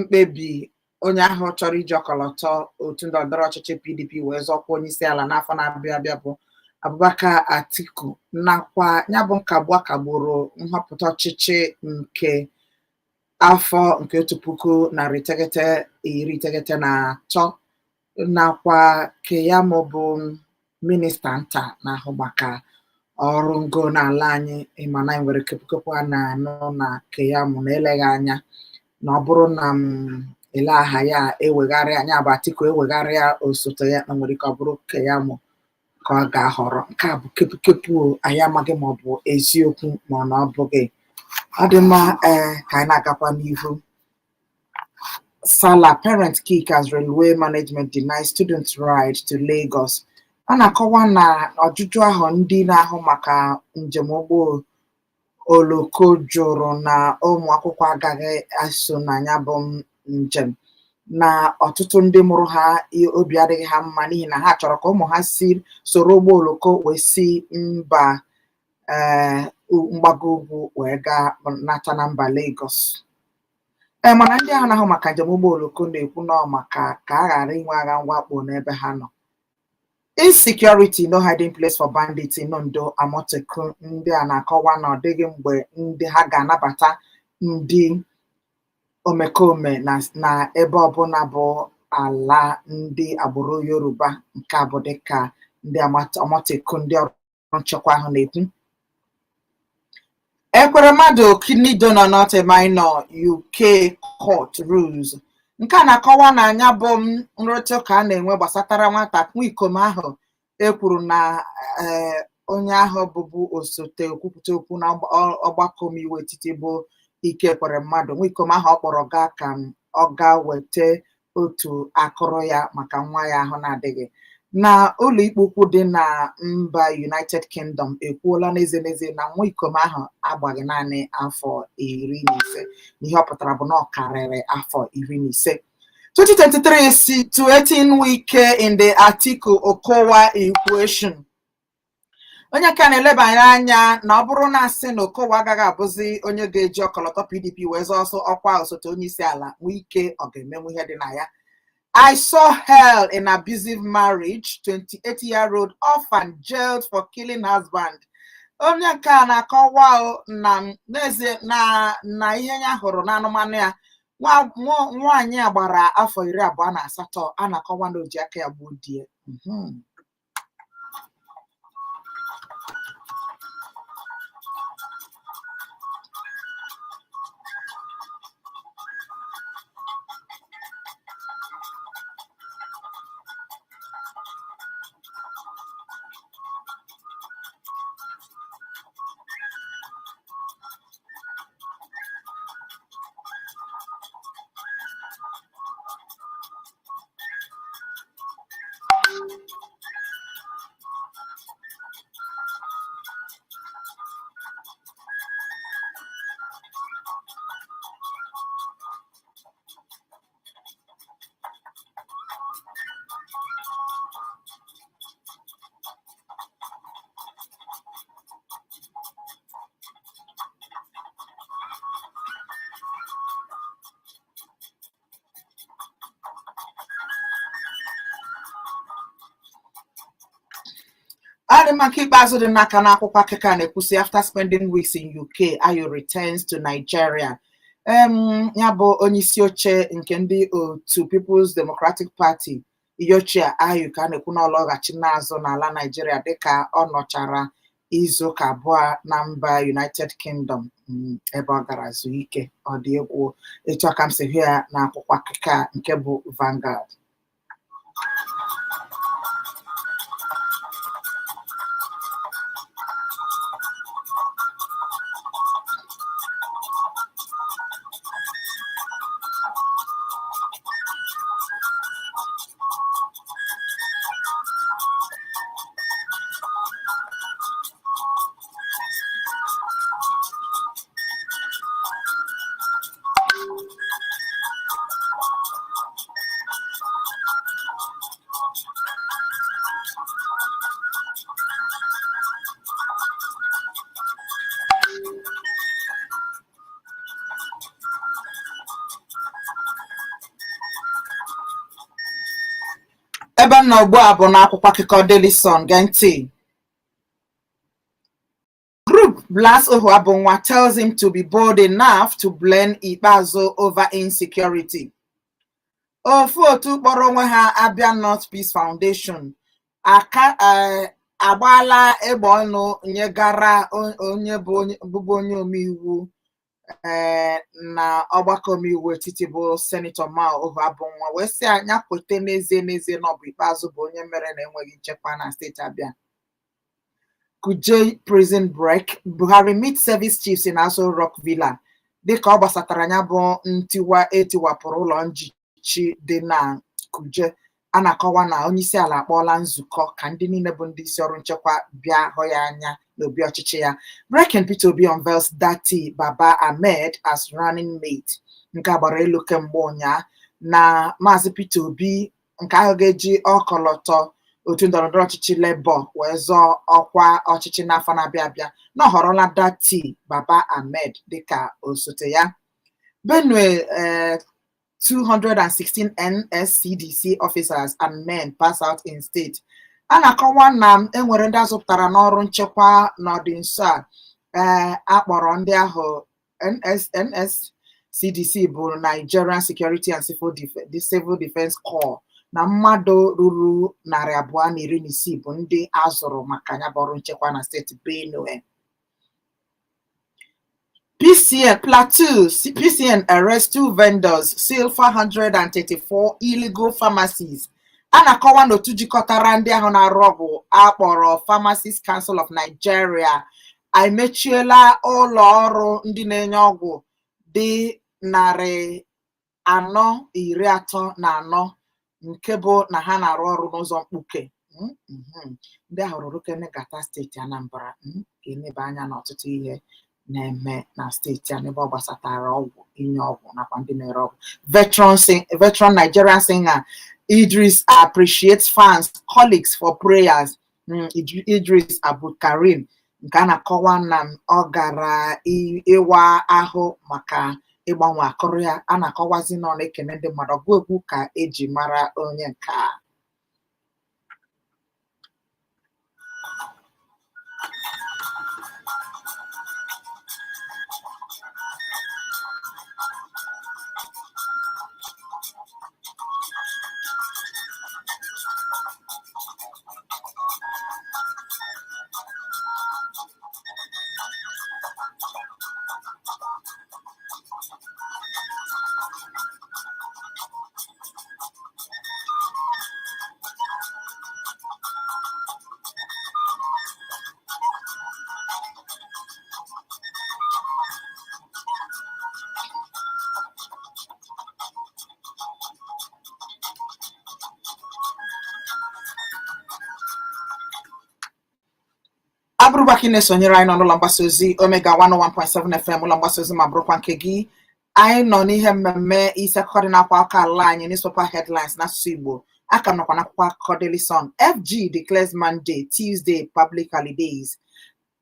Mkpebi onye ahụ chọrọ iji ọkọlọtọ otu ndọrọndọrọ ọchịchị PDP wee zọọkwa onye isi ala n'afọ na-abịa abịa bụ Abubakar Atiku, nakwa ya bụ nkagbu a kagburu nhọpụta ọchịchị nke afọ nke 1993, nakwa Keyamo bụ minista nta na-ahụ maka ọrụ ngo n'ala anyị. Ịma na anyị nwere kepụkepụ a na-anụ na Keyamo na eleghị anya na ọ bụrụ na m ele aha ya ewegharịa anya bụ Atiku ewegharịa osote ya, na nwere ike ọ bụrụ Keyamo ka ọ ga-ahọrọ. Nke a bụ kepụkepụ o, anyị amaghị ma ọ bụ eziokwu ma ọ na ọ bụghị. Ọ dị mma. Ee, ka anyị na-agakwa n'ihu. Salah parent kick as railway management denies students ride to Lagos. A na-akọwa na ọjụjụ ahụ ndị na-ahụ maka njem ụgbọ oloko jụrụ na ụmụ akwụkwọ agaghị eso na ya bụ njem, na ọtụtụ ndị mụrụ ha obi adịghị ha mma n'ihi na ha chọrọ ka ụmụ ha si soro ụgbọ oloko wee si mba mgbago ugwu wee gaa nata na mba Lagos. Ee, mana ndị ahụ na-ahụ maka njem ụgbọ oloko na-ekwu nọọ maka ka a ghara inwe agha mwakpo n'ebe ha nọ. Insecurity no hiding place for bandits in Ondo, Amotekun. Ndị a na-akọwa na ọ dịghị mgbe ndị ha ga-anabata ndị omekome na ebe ọbụla bụ ala ndị agbụrụ Yoruba. Nke a bụ dịka ndị Amotekun, ndị ọrụ nchekwa ahụ, na-ekwu. Ekweremadu kidney donor not a minor, UK court rules. Nke a na-akọwa na anya bụ nrụrịta ụka a na-enwe gbasatara nwata nwa ikom ahụ e kwuru na ee onye ahụ bụbu osote okwupụta okwu na ọgbakọ omeiwu etiti bụ Ike Ekweremadu, nwa ikom ahụ ọ kpọrọ gaa ka ọ gaa weta otu akụrụ ya maka nwa ya ahụ na-adịghị, na ụlọikpe ukwu dị na mba United Kingdom ekwuola n'ezie n'ezie na nwa ikom ahụ agbaghị naanị afọ 15, na ihe ọ pụtara bụ na ọ karịrị afọ 15. 2023 situating Wike in the Atiku Okowa equation. Onye ka na-elebanye anya na ọ bụrụ na asị na Okowa agaghị abụzi onye ga-eji ọkọlọtọ PDP wee zọọ ọsọ ọkwa osote onye isi ala, Wike ọ ga-emenwu ihe dị na ya? I saw hell in abusive marriage, 28-year-old orphan jailed for killing husband. Onye nke a na-akọwa na n'ezie na ihe ya hụrụ n'anụmanụ ya, nwaanyị a gbara afọ 28, a na-akọwa na o ji aka ya gbuo di ya. Adị maka ikpeazụ dị n'aka n'akwụkwọ akụkọ a na-ekwusi: after spending weeks in UK, Ayu returns to Nigeria. Ya bụ onye isi oche nke ndị otu People's Democratic Party, Iyorchia Ayu, ka a na-ekwu na ọ lọghachi n'azụ n'ala Nigeria dịka ọ nọchara izu ụka 2 na mba United Kingdom, ebe ọ gara zuo ike. Ọ dị egwu. Etu aka m si hụ ya n'akwụkwọ akụkọ a nke bụ Vanguard. Ebe m nọ ugbu a bụ n'akwụkwọ akụkọ Daily Sun. Gee ntị. Group blasts Ohuabunwa, tells him to be bold enough to blame Ikpeazu over insecurity. Ofu otu kpọrọ onwe ha Abia North Peace Foundation aka agbaala egbe ọnụ nyegara onye bụ bụbu onye omeiwu na ọgbakọ omeiwu etiti bụ Senator Mao Ohuabunwa, wee sị anya kwete n'ezie n'ezie na ọ bụ Ikpeazụ bụ onye mere na enweghị nchekwa na steeti Abia. Kuje prison break, Buhari meet service chiefs in Aso Rock Villa. Dịka ọ gbasatara ya bụ ntiwa etiwapụrụ ụlọ njichi dị na Kuje, a na-akọwa na onyeisi ala akpọọla nzukọ ka ndị niile bụ ndị isi ọrụ nchekwa bịa hụ ya anya n'obi ọchịchị ya. Breaking: Peter Obi unveils Datti Baba Ahmed as running mate. Nke a gbara elu kemgbe ụnyaa na Maazị Peter Obi nke ahụ ga-eji ọkọlọtọ otu ndọrọndọrọ ọchịchị Labour wee zọọ ọkwa ọchịchị n'afọ na-abịa abịa, na ọ họrọla Datti Baba Ahmed dịka osote ya. Benue, 216 NSCDC officers and men pass out in state. A na-akọwa na enwere ndị azụpụtara n'ọrụ nchekwa n'ọdị nso a. Akpọrọ ndị ahụ NS, NSCDC bụ Nigerian Security and Civil Defense Corps, na mmadụ ruru 216 bụ ndị azụrụ maka ya bụ ọrụ nchekwa na steeti Benue. PCN Plateau, PCN arrest two vendors, seal 434 illegal pharmacies. A na-akọwa n'otu jikọtara ndị ahụ na-arụ ọgwụ akpọrọ Pharmacists Council of Nigeria emechiela ụlọ ọrụ ndị na-enye ọgwụ dị 434, nke bụ na ha na-arụ ọrụ n'ụzọ mkpuke. Ndị ahụ rụrụ kene gata steeti Anambra ga-eneba anya n'ọtụtụ ihe na-eme na steeti a n'ebe ọ gbasatara ọgwụ, inye ọgwụ nakwa ndị na-ere ọgwụ. Veteran Nigerian singer Idris appreciates fans, colleagues for prayers. Idris Abdulkarim nke a na-akọwa na ọ gara ịwa ahụ maka ịgbanwe akụrụ ya, a na-akọwazi na ọ na-ekene ndị mmadụ. Ọgụ egwu ka eji mara onye nke a. Abụrụkwa ka ị na-esonyere anyị nọ n'ụlọ mgbasa ozi Omega 101.7 FM, ụlọ mgbasa ozi ma bụrụkwa nke gị. Anyị nọ n'ihe mmemme isi akụkọ dị n'akwa akụkọ ala anyị, newspaper headlines n'asụsụ Igbo. Aka m nọkwa n'akwụkwọ akụkọ Daily Sun. FG declares Monday, Tuesday public holidays.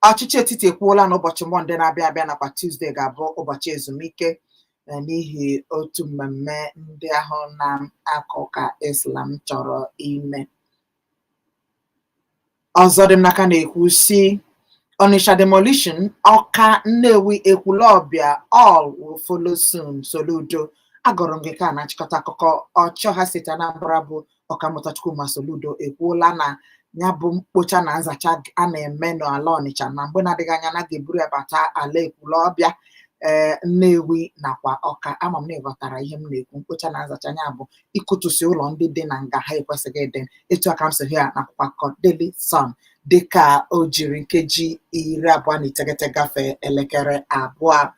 Ọchịchị etiti ekwuola na ụbọchị Mọnde na-abịa abịa nakwa Tuesday ga-abụ ụbọchị ezumike n'ihi otu mmemme ndị ahụ na-akọ ka Islam chọrọ ime. Ọzọ dị m n'aka na-ekwu si Onitsha demolition, Ọka, Nnewi, Ekwulọbịa, all will follow soon. Soludo. Agụrụ m gị ka na nchịkọta akụkọ. Ọchịọha steeti Anambra bụ Ọkammụta Chukwuma Soludo ekwuola na ya bụ mkpocha na nzacha a na-eme n'ala Ọnịcha na mgbe na-adịghị anya na ga-eburu ya bata ala Ekwulọbịa, ee, Nnewi nakwa Ọka. Ama m na ịghọtara ihe m na-ekwu. Mkpocha na nzacha ya bụ ịkụtusi ụlọ ndị dị na nga ha ekwesịghị ịdị. Etu aka m si hụ ya n'akwụkwọ akụkọ Daily Sun, dịka o jiri nkeji 29 gafee elekere 2.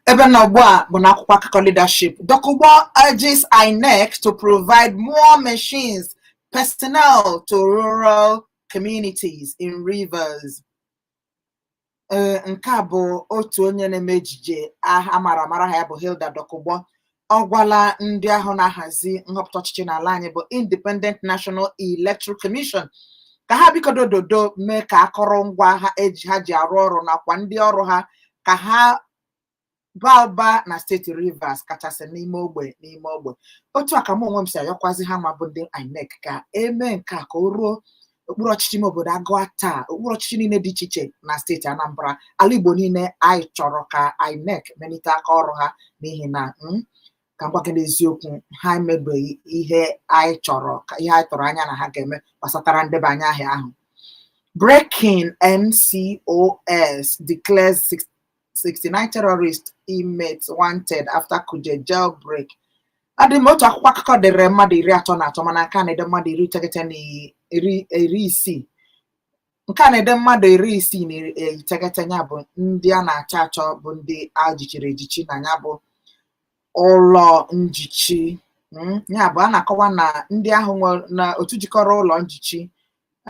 Ebe nọ ugbu a bụ n'akwụkwọ akụkọ Leadership. Dokubo urges INEC to provide more machines, personnel to rural communities in Rivers. Ee, nke a bụ otu onye na-eme ejije a mara amara ha ya bụ Hilda Dokubo. Ọ gwala ndị ahụ na-ahazi nhọpụta ọchịchị n'ala anyị bụ Independent National Electoral Commission ka ha bikodo dodo mee ka akụrụngwa ha eji ha ji arụ ọrụ nakwa ndị ọrụ ha ka ha baa ụba na steeti Rivers, kachasị n'ime ogbe. Otu a ka mụ onwe m si ayọkwazi ha nwa bụ ndị INEC ka emee nke a ka o ruo okpuru ọchịchị ime obodo Agụata, okpuru ọchịchị niile dị iche iche na steeti Anambra, ala Igbo niile. Anyị chọrọ ka INEC melite aka ọrụ ha, n'ihi na ka m gwa gị n'eziokwu, ha emebeghị ihe anyị chọrọ, ka ihe anyị tụrụ anya na ha ga-eme gbasatara ndebanye aha ahụ. Breaking: NCOS declares 69 terrorist inmates wanted after Kuje jail break. Adị m otu akwụkwọ akụkọ dere mmadụ 33, mana nke a na-ede mmadụ 90 na 60. Nke a na-ede mmadụ 69, ya bụ ndị a na-achọ achọ, bụ ndị a jichiri ejichi na ya bụ ụlọ njichi. Ya bụ a na-akọwa na ndị ahụ nwe na otu jikọrọ ụlọ njichi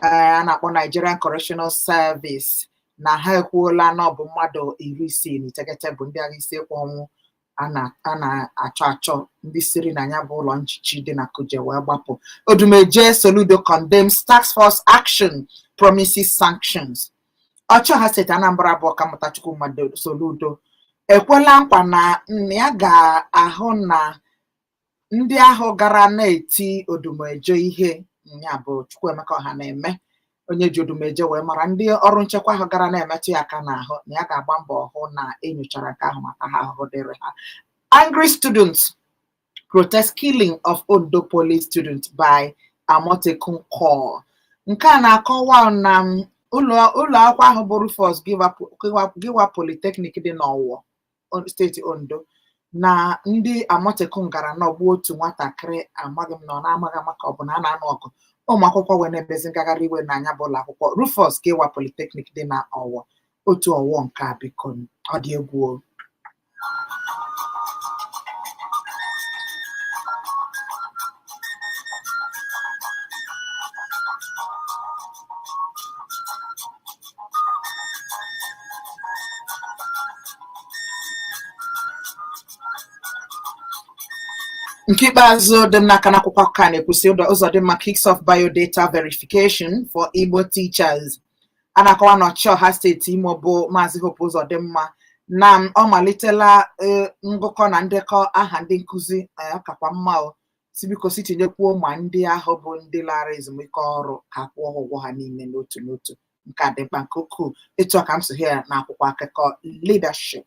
a na-akpọ Nigerian Correctional Service na ha ekwuola na ọ bụ mmadụ 69 bụ ndị agha isi ekwe ọnwụ a na-achọ achọ, ndị siri na ya bụ ụlọ njichi dị na Kuje wee gbapụ. Odumeje Soludo condemns task force action, promises sanctions. Ọchịọha steeti Anambra bụ Ọkammụta Chukwuma Soludo ekwela nkwa na ya ga-ahụ na ndị ahụ gara na-eti Odumeje ihe, ya bụ Chukwuemeka Ọhaneme, onye ji Odumeje wee mara, ndị ọrụ nchekwa ahụ gara na-emetụ ya aka n'ahụ, na ya ga-agba mbọ hụ na enyochara nke ahụ maka ha ahụhụ dịrị ha. Angry students protest killing of Ondo Police student by Amotekun Corps. Nke a na-akọwa na ụlọ akwụkwọ ahụ bụ Rufus Giwa Polytechnic dị n'Ọwọ, steeti Ondo, na ndị Amotekun gara n'ọgbu otu nwatakịrị. Amaghị m na ọ na-amaghị ama ka ọ bụ na a na-anụ ọgụ. Ụmụ akwụkwọ wee na-emezi ngagharị iwe n'anya bụ ụlọ akwụkwọ Rufus Giwa Polytechnic dị na Ọwọ, otu Ọwọ. Nke a, biko, ọ dị egwu o. Nke ikpeazụ dị m n'aka n'akwụkwọ akụkọ a na-ekwusi Uzodimma kicks off biodata verification for Igbo teachers. A na-akọwa na ọchịọha steeti Imo bụ Maazị Hope Uzodimma na ọ malitela ngụkọ na ndekọ aha ndị nkụzi. Ọ kakwa mma o si biko si tinyekwuo ma ndị ahụ bụ ndị lara ezumike ọrụ, ka kwụọ ha ụgwọ ha niile n'otu n'otu. Nke a dị mkpa nke ukwuu. Etu a ka m si hụ ya n'akwụkwọ akụkọ Leadership.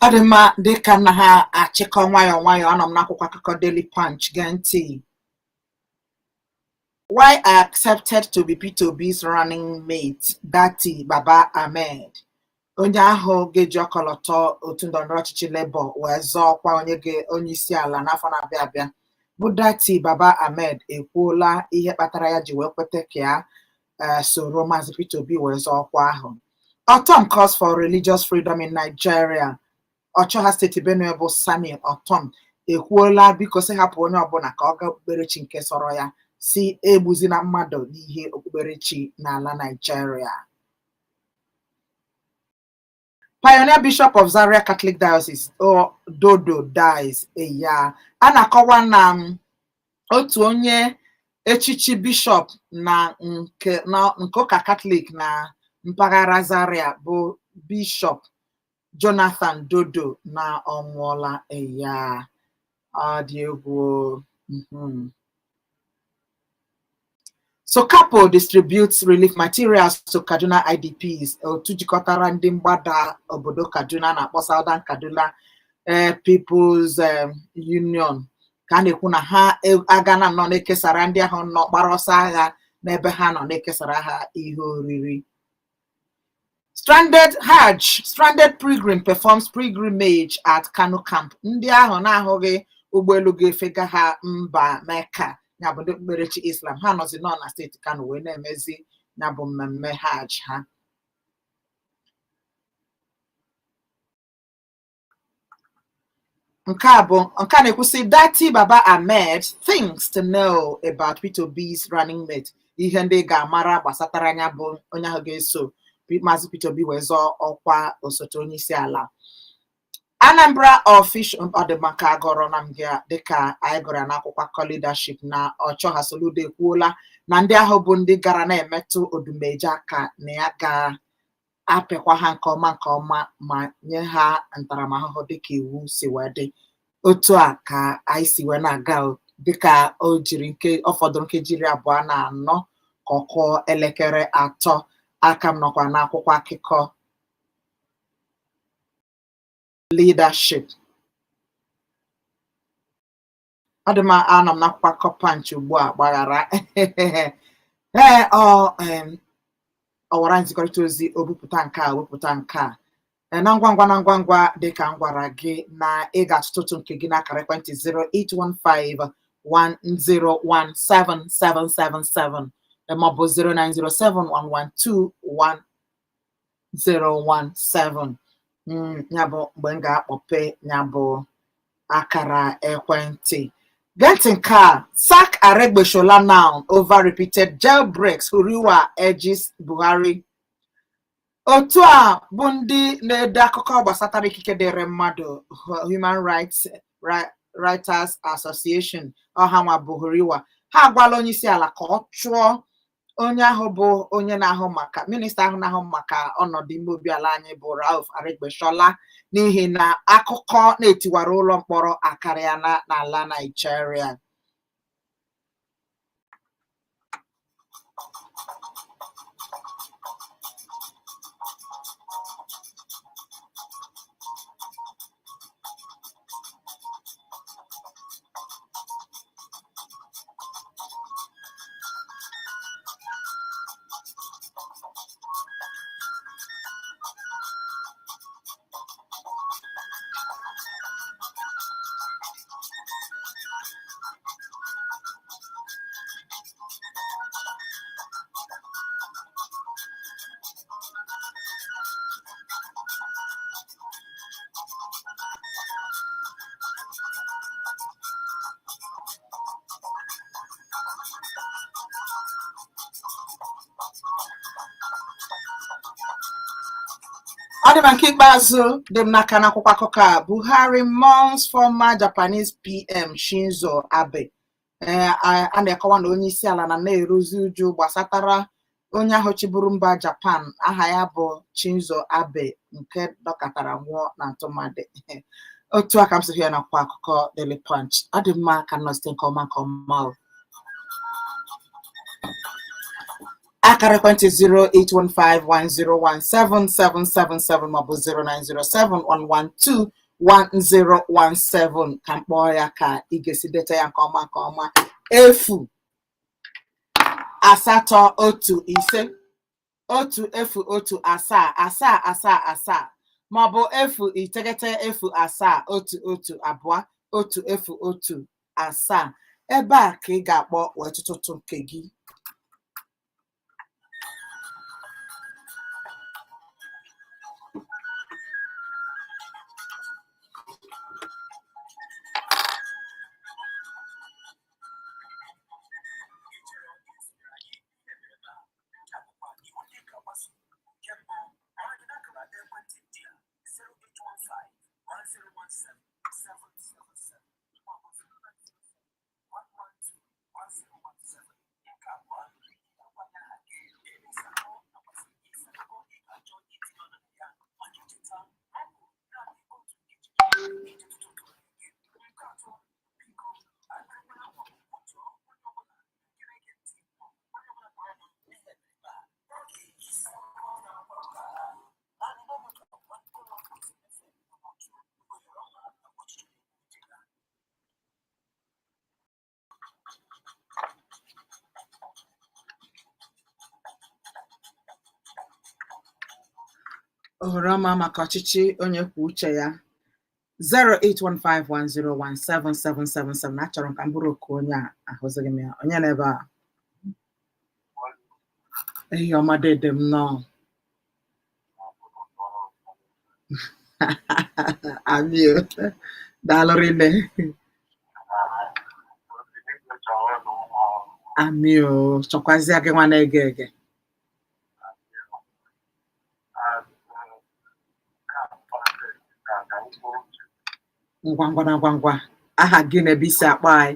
Ọ dị mma, dịka na ha achịkọ nwayọọ nwayọọ, anọ m n'akwụkwọ akụkọ Daily Punch. Gee ntị: Why I accepted to be Peter Obi's running mate, Datti Baba Ahmed. Onye ahụ ga-eji ọkọlọtọ otu ndọrọndọrọ ọchịchị Labour wee zọọ ọkwa onye isi ala n'afọ na-abịa abịa bụ Datti Baba Ahmed ekwuola ihe kpatara ya ji wee kweta ka ya soro Maazị Peter Obi wee zọọ ọkwa ahụ. Ortom calls for religious freedom in Nigeria. Ọchịagha steeti Benue bụ Samuel Ortom ekwuola biko sị hapụ onye ọbụla ka ọ gaa okpukperechi nke sọrọ ya, si egbuzina mmadụ n'ihe okpukperechi n'ala Nigeria. Pioneer Bishop of Zaria Catholic Diocese, Dodo, dies. Ya a na-akọwa na otu onye echichi bishọp na nke ụka Katọlik na mpaghara Zaria bụ Bishọp Jonathan Dodo na ọ nwụọla. Ya Ọ dị egwu o. SOKAPU distributes relief materials to Kaduna IDPs. Otu jikọtara ndị mgbada obodo Kaduna na-akpọ Southern Kaduna People's Union ka a na-ekwu na ha agana nọ na-ekesara ndị ahụ nọ gbara ọsọ agha n'ebe ha nọ na-ekesara ha ihe oriri. Stranded Hajj, stranded pilgrim performs pilgrimage at Kano camp. Ndị ahụ na-ahụghị ụgbọelu ga-efega ha mba Mecca, ya bụ ndị okpukperechi Islam, ha nọzi nọ na steeti Kano wee na-emezi ya bụ mmemme Hajj ha. Nke a bụ nke a na-ekwusị Datti Baba Ahmed things to know about Peter Obi's running mate. Ihe ndị ị ga-amara gbasatara ya bụ onye ahụ ga-eso Maazị Peter Obi wee zọọ ọkwa osote onye isi ala. Anambra official ọ dị maka agọrọ na m gị dịka anyị gụrụ ya n'akwụkwọ akụkọ Leadership na Ọchọha Soludo ekwuola na ndị ahụ bụ ndị gara na-emetụ Odumeje aka na ya ga-apịakwa ha nke ọma nke ọma ma nye ha ntaramahụhụ dịka iwu si wee dị. Otu a ka anyị si wee na-aga o, dịka o jiri nke ọ fọdụrụ nkeji 24 ka ọ kụọ elekere 3. Aka m nọkwa n'akwụkwọ akụkọ Leadership. Ọ dị mma, anọ m n'akwụkwọ akụkọ Punch ugbu a, gbaghara. Ee, ọ ọwara nzikọrịta ozi o bupụta nke a wepụta nke a. Na ngwa ngwa na ngwa ngwa, dịka m gwara gị na ị ga-atụtụtụ nke gị n'akara ekwentị 0815 1017777 maọbụ 0907 112 1017. Ya bụ mgbe m ga-akpọpe ya bụ akara ekwentị. Gee ntị nke a: sack Aregbesola now over repeated jailbreaks, Huriwa urges Buhari. Otu a bụ ndị na-ede akụkọ gbasatara ikike dịrị mmadụ, Human Rights Writers Association, ọha nwa bụ Huriwa, ha agwala onye isi ala ka ọ chụọ onye ahụ bụ onye na-ahụ maka minista ahụ na-ahụ maka ọnọdụ ime obi ala anyị bụ Rauf Aregbesola, n'ihi na akụkọ na-etiwara ụlọ mkpọrọ akarịala n'ala Naịjirịa. Ọ dị ma, nke ikpeazụ dị m n'aka n'akwụkwọ akụkọ a: Buhari mourns former Japanese PM Shinzo Abe. Ee, a na-akọwa na onye isi ala na na-eruzi uju gbasatara onye ahụ chịburu mba Japan aha ya bụ Shinzo Abe, nke dọkatara nwụọ na ntụmadị. Otu a ka m si hụ ya n'akwụkwọ akụkọ Daily Punch. Ọ dị mma, ka nọ site nke ọma nke ọma o. Akara ekwentị 08151017777 maọbụ 09071121017. Ka m kpọọ ya ka ị ga-esi deta ya nke ọma nke ọma: 08115 101 777 maọbụ 090 07 11 017. Ebe a ka ị ga-akpọ wee tụtụtụ nke gị. Ohere ọma maka ọchịchị onye kwuo uche ya. 08151017777. Achọrọ m ka m bụrụ oku onye a, ahụzighị m ya. Onye nọ ebe a? Ehihie ọma, dede m nọọ. Amị o. Daalụ rinne. Amị o, chọkwazịa gị nwa na-ege ege. Ngwa ngwa na ngwa ngwa, aha gị na ebe i si akpọ anyị?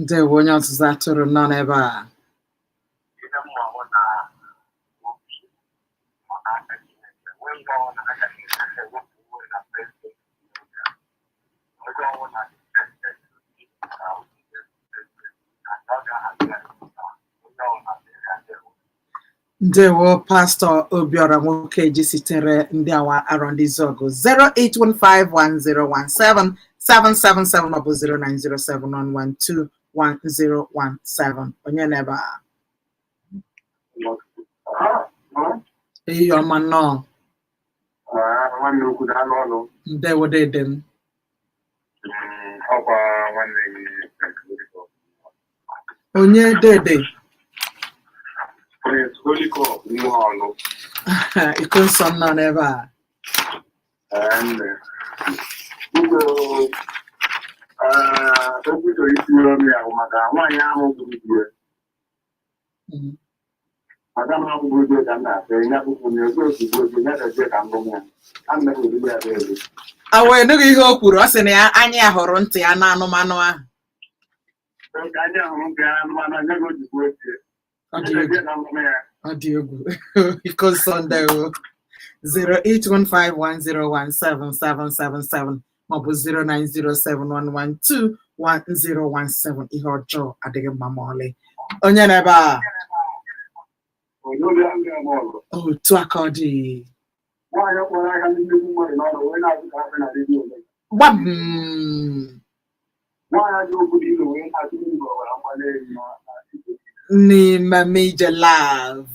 Ndewo, onye ọzụzụ atụrụ nọ n'ebe a. Ndewo, Pastọ Obiora Nwokeji sitere ndị awa Arọndịzuọgụ. 08151017777 maọbụ 09071121017. Onye nọ ebe a? Ehihie ọma, nnọọ. Nwanne ukwu, daalụ ọnụ. Ndewo, dede m. Ọkwa nwanne gị. Onye, dede? Prince Holycop nwa ọlụ. Iko nsọ nọ n'ebe a. Nne. Biko, okwu chọrọ itinye ọnụ ya bụ maka nwaanyị ahụ gburu di ya. Maka na ahụ gburu di ya ka m na-asị ya bụkwu na ego ozugbo ozugbo ya gazie ka mbụ ya. A na-ewere ya bụ ego. A wee nụghị ihe o kwuru. Ọ sị na ya anya ya hụrụ ntị ya na anụmanụ ahụ. Oge anya hụrụ nke anụmanụ anya gị ozugbo ochie. Ọ dị egwu. Ọ dị egwu. Iko nsọ, ndewo. 08151017777 maọbụ 09071121017. Ihe ọjọọ adịghị mma ma ọlị. Onye nọ ebe a? Otu a ka ọ dị. Nwaanyị kpọrọ aka ndị nnukwu mmadụ n'ọrụ wee na-azụ ka afọ na redio. Gbam. Nwaanyị ajọ okwu dị ilu wee na-atụ ndị Igbo ọbara mgbali elu na N'ime ije live.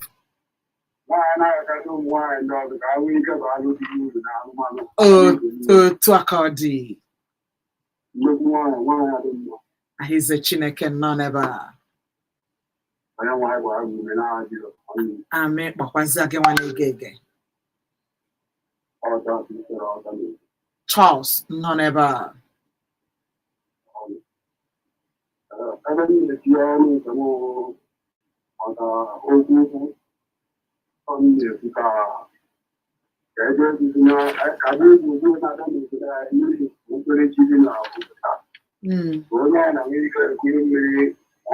Nwaanyị na-agakasị ụmụ nwaanyị ndị ọzọ ka ha nwee ike bụ alụ dị uru na alụmalụ. Otu a ka ọ dị. Nnukwu nwaanyị, nwaanyị adị mma. Ahịze Chineke nọ n'ebe a. Onye nwaanyị gwara m ume n'aha Jizọs. Amen. Amị, kpọkwazịa gị nwa na-ege ege. Ọzọ usoro ọzọ na-ekwu. Charles nọ n'ebe a. Ebe niile tinye ọnụ nke m maka okwu ukwu ọ na-ekwu ka ebe eguzi na ka ebe egwu na-ada n'obodo anyị n'ihi okpukperechi dị na obodo taa. Ka onye a na-enwe ike ekuru mmiri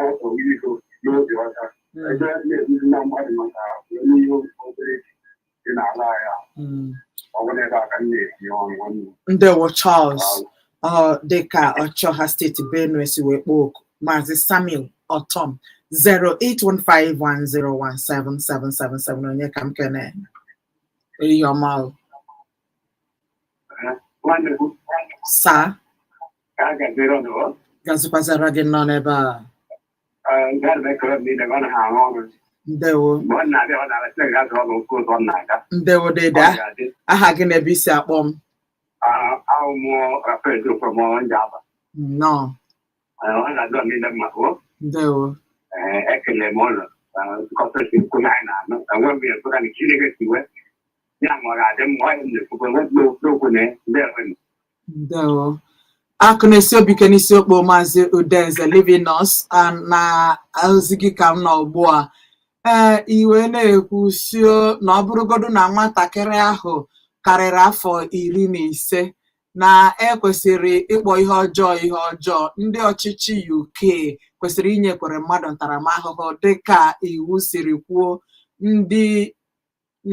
ọtọ iko n'obi ọcha. Ebe na-eguzi na mmadụ maka onye ihe okpukperechi dị n'ala anyị a. Ọ bụ n'ebe a ka m na-etinye ọnụ, nwanne. Ndewo, Charles. Ọ dịka ọchọha steeti Benue si wee kpọọ oku, Maazị Samuel Otom, 08151017777. Onye ka m kene? Ehihie ọma o. Nwanne m. Saa. Ka a gaziere ọnụ. Gazikwazara gị nọ n'ebe a. Nke a na-ekele m niile, ọ naghị arụ ọrụ. Ndewo. Mgbe ọ na-abịa, ọ na-abịa sị ga azụ ọrụ oke ụzọ ọ na-aga. Ndewo, dede. Ọ ga-adị. Aha gị na ebe i si akpọ m? Ahụ mụọ Rafael Okwemọ Njaba. Nnọọ. Ọ na-adị niile mma o. Ndewo. Ee, ekele m ụlọ kọsịsị okwu na anyị na-anụ enwe m ya na Chineke si wee ya ma ọ ga-adị mma ọ ya m na-ekwukwe enwe m okwu na ndewo. Ndewo. Akụ na-esi obi ike n'isi okpo, Maazị Udeze Livinus, na ozi gị ka m nọ ugbu a. Ee, iwe na-ekwu sio na ọ bụrụgodu na nwatakịrị ahụ karịrị afọ 15 na ekwesịrị ịkpọ ihe ọjọọ ihe ọjọọ. Ndị ọchịchị UK kwesịrị inyekwere mmadụ ntaramahụhụ dịka iwu siri kwuo. Ndị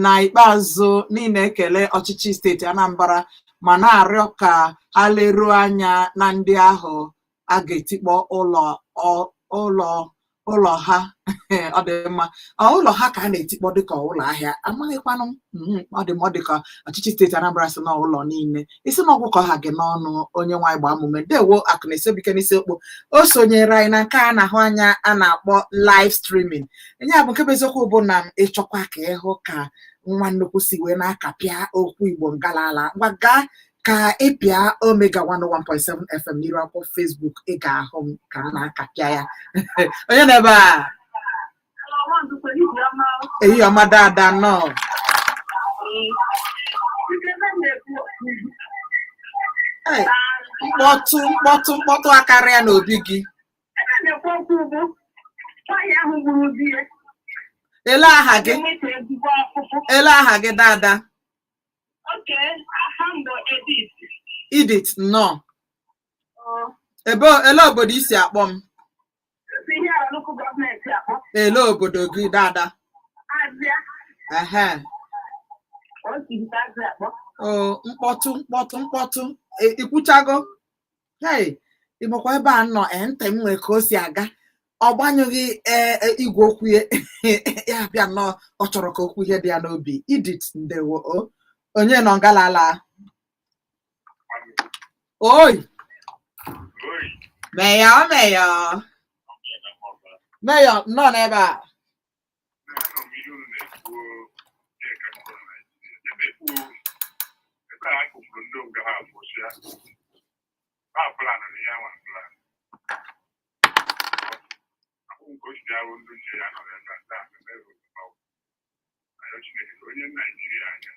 na ikpeazụ niile ekele ọchịchị steeti Anambra ma na-arịọ ka ha leruo anya na ndị ahụ a ga-etikpọ ụlọ ụlọ Ụlọ ha ọ dị mma, ọ ụlọ ha ka a na-etikpọ dịka ụlọ ahịa, amaghịkwanụ m. Ọ dị mma, ọ dịka ọchịchị steeti Anambra sị na ụlọ niile isi na ọgwụ ka ọ ha gị n'ọnụ. Onye nwaanyị gbaa mume, ndewo. Akụ na esobike n'isi okpo o sonyere anyị na nke a na-ahụ anya a na-akpọ live streaming. Ya bụ nke bụ eziokwu bụ na ịchọkwa ka ịhụ ka nwa nnukwu si wee na-akapịa okwu Igbo ngalala, ngwa gaa ka ịpịa Omega 101.7 FM n'iru akwụkwọ Facebook, ị ga-ahụ m ka m na-akapịa ya. Onye nọ ebe a? Ehihie ọma, dada nọ. Ei, mkpọtụ mkpọtụ mkpọtụ akarịa n'obi gị. Ebe na-ekwu okwu bụ nwaanyị ahụ gburu di ya. Ele aha gị? Enweta ezigbo ọkpụkpụ. Ele aha gị, dada? Oke, aha m bụ Edith. Edith, nnọọ. Ebe ele obodo i si akpọ m? Si Ihiala Local Government akpọ. Ele obodo gị, dada? Azịa. Ehe. O si Azịa akpọ. O mkpọtụ mkpọtụ mkpọtụ. Ikwuchago? Hei, ịmakwa ebe a nọ, ntị m nwere ka o si aga. Ọ gbanyụghị igwe okwu ya, ya bịa nnọọ, ọ chọrọ ka okwu ihe dị ya n'obi. Edith, ndewo. O onye nọ ngalala? Oi, meya meya meya nọ n'ebe a. Onye Naijiria anya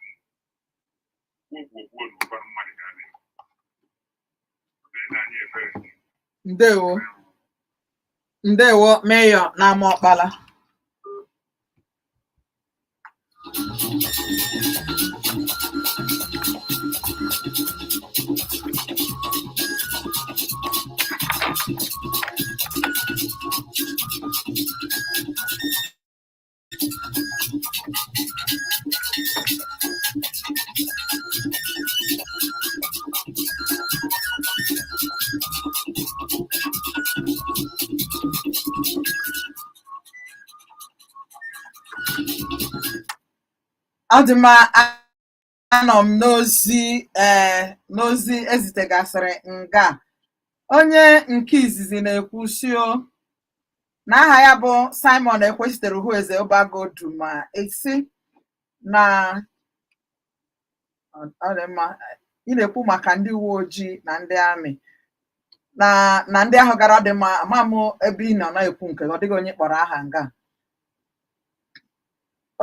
gwuo na ụfọdụ mmadụ ga na-ekwu anyị ebere. Ndewo, ndewo, meyọ n'ama ọkpala. Ọ dị mma, anọ m n'ozi, n'ozi ezitegasịrị nga. Onye nke izizi na-ekwu si o na aha ya bụ Simon Ekwesitere Uhueze Ụbagodu, ma esi na ọ dị mma, ị na-ekwu maka ndị uwe ojii na ndị amị na ndị ahụ gara. Ọ dị mma, ama m ebe ị nọ na-ekwu nke ọ dịghị onye kpọrọ aha nga.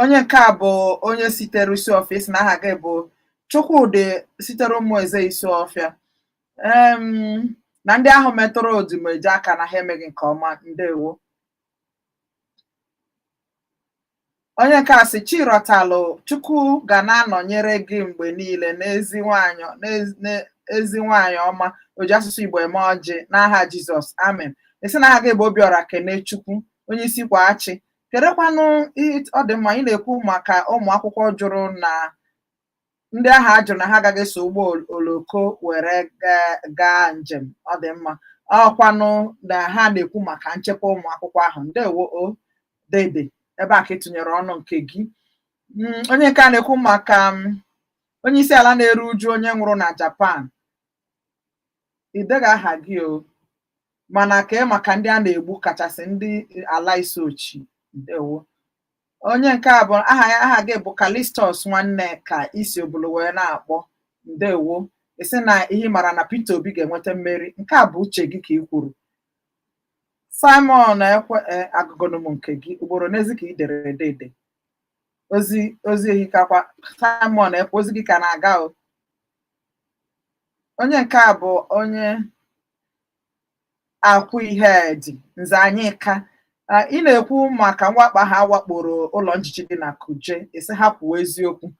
Onye nke a bụ onye sitere isi ọfịa, na aha gị bụ Chukwudị, sitere Ụmụeze isi ọfịa, na ndị ahụ metụrụ Odumeje aka na ha emeghị nke ọma. Ndewo. Onye nke a sị Chirotalụ Chukwu ga na-anọnyere gị mgbe niile n'ezi nwanyị ọma, o ji asụsụ Igbo eme ọjị n'aha Jizọs, amen. Esi na aha gị bụ Obiọra Kene Chukwu, onye isi kwa achị kedekwanụ. Ọ dị mma, ị na-ekwu maka ụmụ akwụkwọ jụrụ na ndị ahụ a jụrụ na ha agaghị eso ụgbọ oloko were gaa njem. Ọ dị mma, ọkwanụ na ha na-ekwu maka nchekwa ụmụ akwụkwọ ahụ. Ndewo o dede, ebe a ka ị tụnyere ọnụ nke gị. Onye nke a na-ekwu maka onye isi ala na-eru uju onye nwụrụ na Japan. Ị deghị aha gị o, mana kee maka ndị a na-egbu, kachasị ndị ala Isochi. Ndewo. Onye nke a bụ aha ya, aha gị bụ Kalistus nwanne ka isi obodo wee na-akpọ. Ndewo. Isi na ihe mara na Peter Obi ga-enweta mmeri. Nke a bụ uche gị ka ị kwuru. Simon ekwe agụgụnụ m nke gị ugboro n'ezi ka ị dere ede ozi ozi ehikakwa. Simon ekwe, ozi gị ka na-aga o. Onye nke a bụ onye akwụ ihe dị nze anyị ka ị na-ekwu maka mwakpo ha wakporo ụlọ njichi dị na Kuje, isi ha kwuo eziokwu.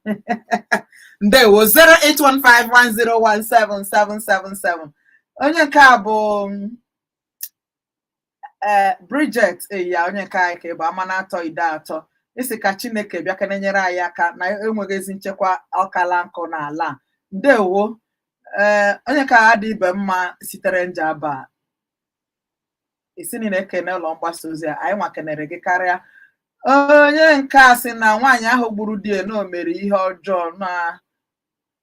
Ndewo. 08151017777. Onye nke a bụ Bridget eya, onye nke anyị ka bụ ama na-atọ ide atọ, isi ka Chineke bịa ka na-enyere anyị aka na enweghị ezi nchekwa ọkala nkụ n'ala. Ndewo. Onye ka adị ibe mma sitere Njaba. Isi na ị na-ekene ụlọ mgbasa ozi a, anyị nwa kenere gị karịa. Onye nke a sị na nwaanyị ahụ gburu di ya na o mere ihe ọjọọ, na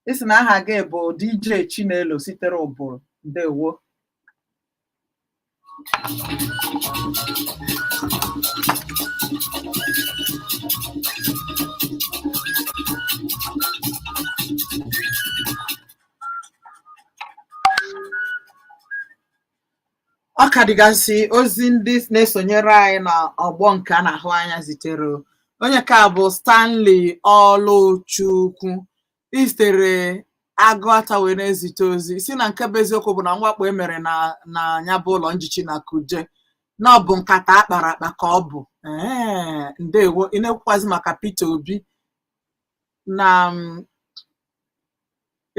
isi na aha gị bụ DJ Chinelo sitere Ụbụrụ. Ndewo. Ọ ka dịgasị ozi ndị na-esonyere anyị na ọgbọ nke a na-ahụ anya zitere. Onye ka bụ Stanley Ọlụchukwu izitere Agụata wee na-ezite ozi si na nke bụ eziokwu bụ na mwakpo e mere na ya bụ ụlọ njichi na Kuje na ọ bụ nkata akpara akpa ka ọ bụ. Ee, ndewo. Ị na-ekwukwazi maka Peter Obi na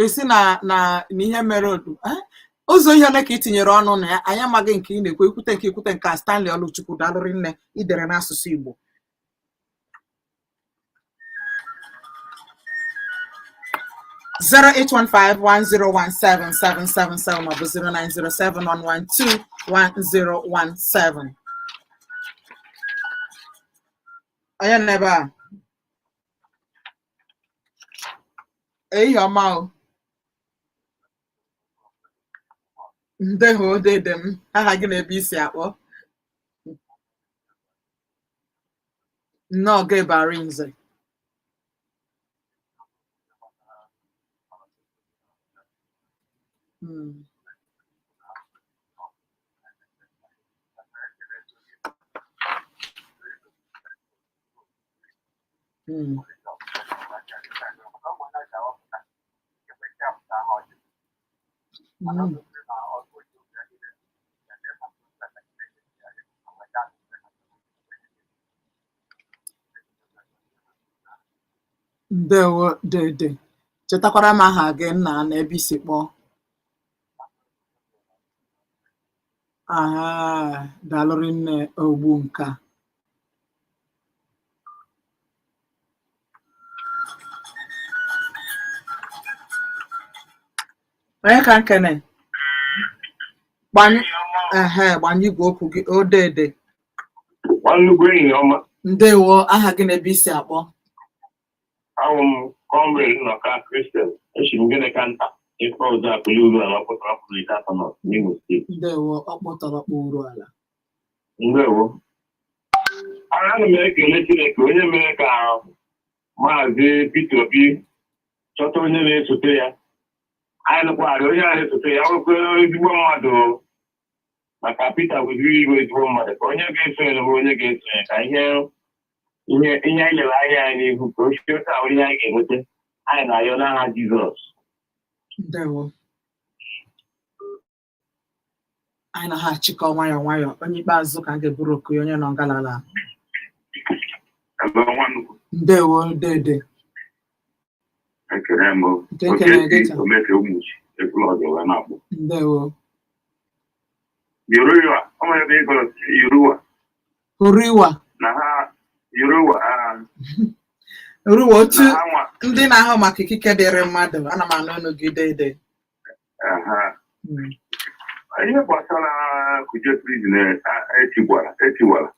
esi na ihe mere odu ụzọ ihe ole ka ị tinyere ọnụ na ya, anyị amaghị nke ị na-ekwu, ikwute nke ikwute nke a. Stanley Ọlụchukwu, daalụrị nne, idere n'asụsụ Igbo. 08151017777 maọbụ 09071121017. Onye nọ ebe a? Ehihie ọma o. Ndewo dede m, aha gị na ebe i si akpọ? Nnọọ, Gabe Arinze. Ndewo dede, chetakwara m aha gị nna na ebe i si kpọọ. Aha, daalụrị nne ogbu nka. Onye ka nkene? Gbanyụ, ehe, gbanyụ igwe okwu gị o dede. Nwanne enyi ọma. Ndewo, aha gị na ebe i si akpọ? Ahụ m Comrade Nnọka Christian, esi m gịnị ka nta ife ọzọ akụli uru ala ọkpụtara pụrụ ite atọ nọ n'Imo Steeti. Ndewo, ọkpụtọrọkpụ uru ala. Ndewo. Ana m ekele Chineke onye mere ka Maazị Peter Obi chọta onye na-esote ya. Anyị nụkwara onye a na-esote ya nwekwa ezigbo mmadụ, maka Peter kwesịrị ịbụ ezigbo mmadụ, ka onye ga-esonye bụ onye ga-esonye, ka ihe ihe ihe anyị lere anya anyị n'ihu ka o si otu ahụ ihe anyị ga-enweta, anyị na-ayọ n'aha Jizọs. Ndewo. Anyị na ha achịkọ nwayọọ nwayọọ. Onye ikpeazụ ka a ga-eburu oku ya, onye nọ ngalala. Hello, nwanukwu. Ndewo dede. Ekele m. Nke ekele gị taa. Omeke Umuchi Ekwulọbịa wee na-akpọ. Ndewo. Yoruba, ọ nwere ebe ịgọrọ Yoruba. Huriwa. Na ha Yoruba ah, Huriwa otu na ha nwa ndị na-ahụ maka ikike dịrị mmadụ, ana m anụ ọnụ gị dede. Aha. Ihe gbasara Kuje prison etiwara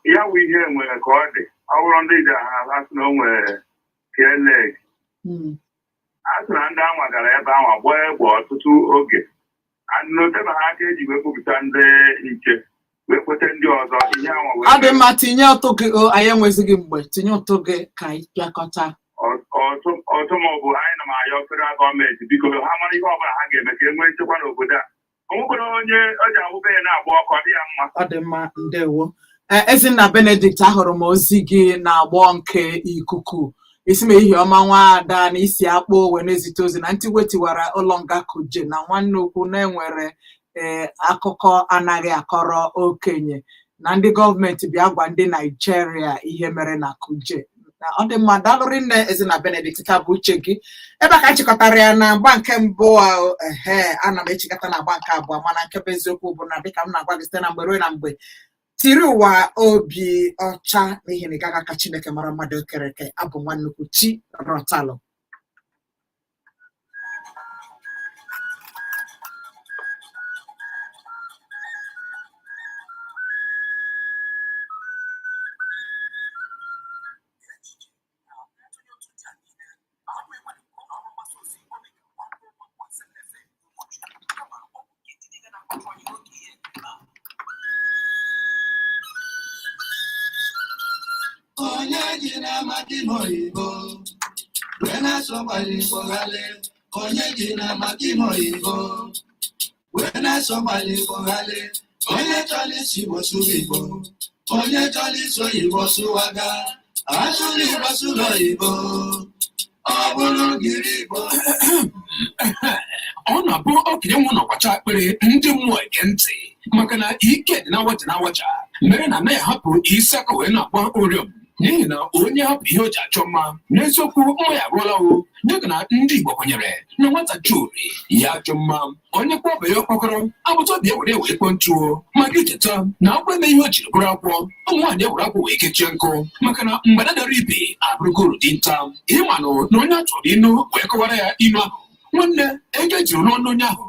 ya wụ ihe nwere ka ọ dị, ọ bụrụ ndị ji ha asị na o nwere keleg a sị na ndị anwa gara ebe anwa gbaa egbe ọtụtụ oge n'otebe ha aka eji wee kpọpụta ndị nche wee kweta ndị ọzọ ihe anwa wee Ọ dị mma, tinye ụtụ gị o, anyị enwezighị mgbe, tinye ụtụ gị ka anyị pịakọta. Ọtụ maọbụ anyị na m ayọ federal gọọmenti, biko ha mara ihe ọbụla ha ga-eme ka e nwee nchekwa n'obodo a. O nwekwara onye o ji awụbe ya na-agba ọkụ, ọ dị ya mma. Ọ dị mma, ndewo. Ee, Ezinna Benedict, ahụrụ m ozi gị na-agbọ nke ikuku. Isi m ehihie ọma nwaada, na isi akpụ wee na-ezite ozi na ntiwe tiwara ụlọ nga Kuje na nwanne ukwu na-enwere ee akụkọ anaghị akọrọ okenye, na ndị gọọmenti bịa gwa ndị Naijiria ihe mere na Kuje. Na ọ dị mma, daalụ rinne Ezinna Benedict, ka bụ uche gị ebe a ka anyị chịkọtara ya na agba nke mbụ a. Ehe, ana m echikọta na agba nke abụọ, mana nke bụ eziokwu bụ na dịka m na-agwa gị site na mgbe ruo na mgbe, tiri ụwa obi ọcha, n'ihi na ị gaghị aka Chineke mara mmadụ kere eke. Abụ nwa nnukwu chi rọtalụ. Onye ji na-amaka ime oyibo wee na-asọgbali Igbo ghale. Onye ji na-amaka ime oyibo wee na-asọgbali Igbo ghale. Onye chọrọ isi Igbo sụrụ Igbo, onye chọrọ isi oyibo sụwaga, asụrụ Igbo sụrụ oyibo, ọ bụrụ gịrị Igbo. Ọ na-abụ okenye nwụ nọkwacha akpịrị, ndị mmụọ ege ntị, maka na ike dị na waja na waja mere na anaghị ahapụ isi aka wee na-agba oriọm, n'ihi na onye hapụ ihe o ji achọ mma n'eziokwu, mma ya arụọla o. Dịka na ndị Igbo kwenyere na nwata churi ya ajọ mma, onye kwọba ya ọkpọkọrọ agbata obi ewere wee kpọ ntuo. Maka icheta na akwụ eme ihe o jiri bụrụ akwụ, ụmụ nwaanyị ewere akwụ wee kechie nkụ, maka na mgbada dara ibe abụrụgo uru dinta. Ịmanụ na onye a tụrụ inu wee kọwara ya inu ahụ, nwanne, ego ejiri n'ọnụ onye ahụ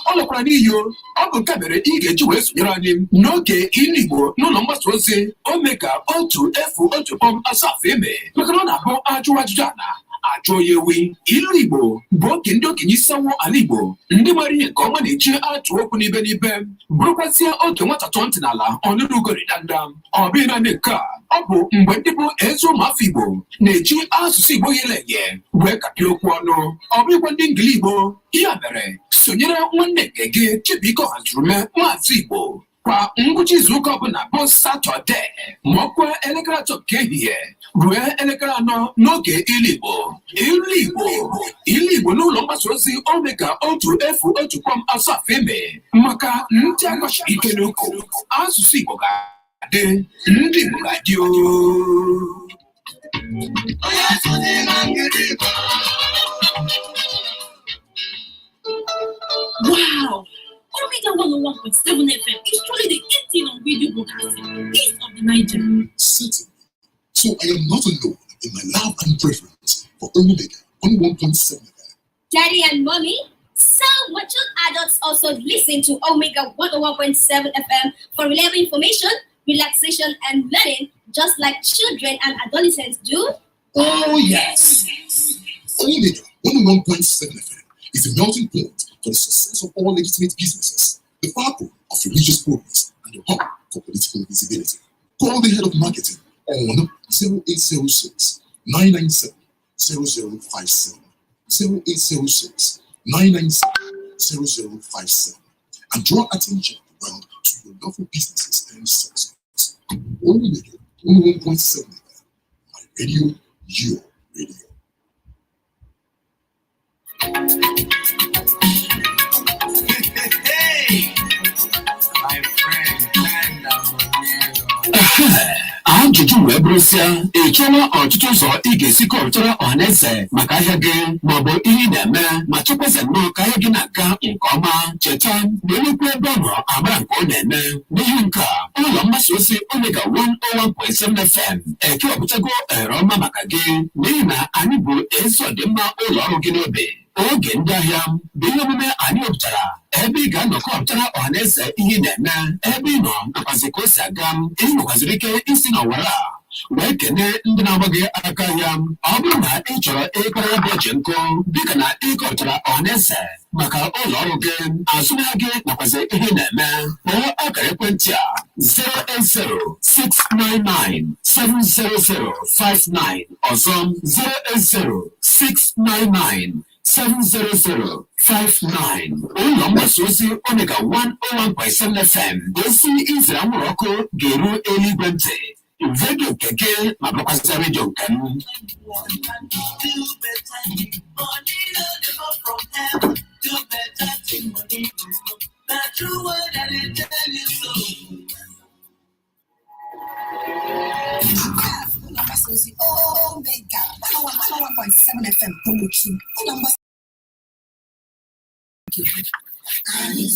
ọ lọkwara n'iyi o. Ọ bụ nke mere ị ga-eji wee sonyere anyị n'oge ilu Igbo n'ụlọ mgbasa ozi Omega 101.7 eme, maka na ọ na-abụ ajụwa ajụjụ ana ajụọ ya ewi. Ilu Igbo bụ oge ndị okenye isi awọ ala Igbo, ndị mara ihe nke ọma, na-eji atụ okwu n'ibe n'ibe, bụrụkwazịa oge nwata tụọ ntị n'ala ọnụrụ ugori danda. Ọ bụghị naanị nke a, ọ bụ mgbe ndị bụ ezi ụmụafọ Igbo na-eji asụsụ Igbo ghere eghe wee kapịa okwu ọnụ, ọ bụghịkwa ndị ngili Igbo. Ya mere, sonyere nwanne nke gị Chibuike Ọhazurume, Maazị Igbo, kwa ngwụcha izuụka ọbụla bụ Satọde, ma ọ kwa elekere 3 nke ehihie ruo elekere 4 n'oge Ilu Igbo. Ilu Igbo, Ilu Igbo n'ụlọ mgbasa ozi Omega 101.7 eme, maka ndị agbachiri ike n'ukwu. Asụsụ Igbo ga-adị, ndị Igbo ga-adị o. Onye sụzi na ngiri Igbo. Wow! Omega 101.7 FM is truly the 18 on radio broadcasting east of the Niger. Certainly. So I am not alone in my love and preference for Omega 101.7 FM. Daddy and Mommy, so mature adults also listen to Omega 101.7 FM for reliable information, relaxation, and learning, just like children and adolescents do. Oh, yes. Omega 101.7 FM is the melting point for the success of all legitimate businesses, the backbone of religious progress, and the hub for political visibility. Call the head of marketing on 0806 997 0057, 0806 997 0057, and draw attention of the world to your lawful businesses and services. Omega 101.7 FM, my radio, your radio. Hey, my friend, time na money. Ajụjụ wee bụrụsịa, ị chọọla ọtụtụ ụzọ ị ga-esi kọpụtara ọhaneze maka ahịa gị maọbụ ihe ị na-eme, ma chekwaze nnọọ ka ahịa gị na-aga nke ọma. Cheta na elekwu ebe ọ nọ amara nke ọ na-eme. N'ihi nke a, ụlọ mgbasa ozi Omega 101.7 FM ekewapụtago ohere ọma maka gị, n'ihi na anyị bụ ezi ọdịmma ụlọ ọrụ gị n'obi. Oge ndị ahịa bụ ihe omume anyị wepụtara ebe ị ga-anọkọ ọpụtara ọhaneze ihe ị na-eme, ebe ị nọ, nakwazi ka o si aga. Ị nwekwaziri ike isi n'ọwara a wee kene ndị na-agba gị aka ahịa. Ọ bụrụ na ị chọrọ ịkọrọ ya bụ eji nkụ, dịka na ịkọpụtara ọhaneze maka ụlọ ọrụ gị, azụmahịa gị, nakwazi ihe ị na-eme, kpọọ akara ekwentị a: 08069970059. Ọzọ, 08069970059. Ụlọ mgbasa ozi Omega 101.7 FM, gosi izere anwụrụ ọkụ ga-eru eluigwe ntị. Redio nke gị ma bụrụkwazị redio nke m. Do better thing, money no dey come from heaven. Do better thing, money go come. Na true word I dey tell you so. Ụlọ mgbasa ozi Omega 101.7 FM Polochu, ụlọ mgbasa anyị.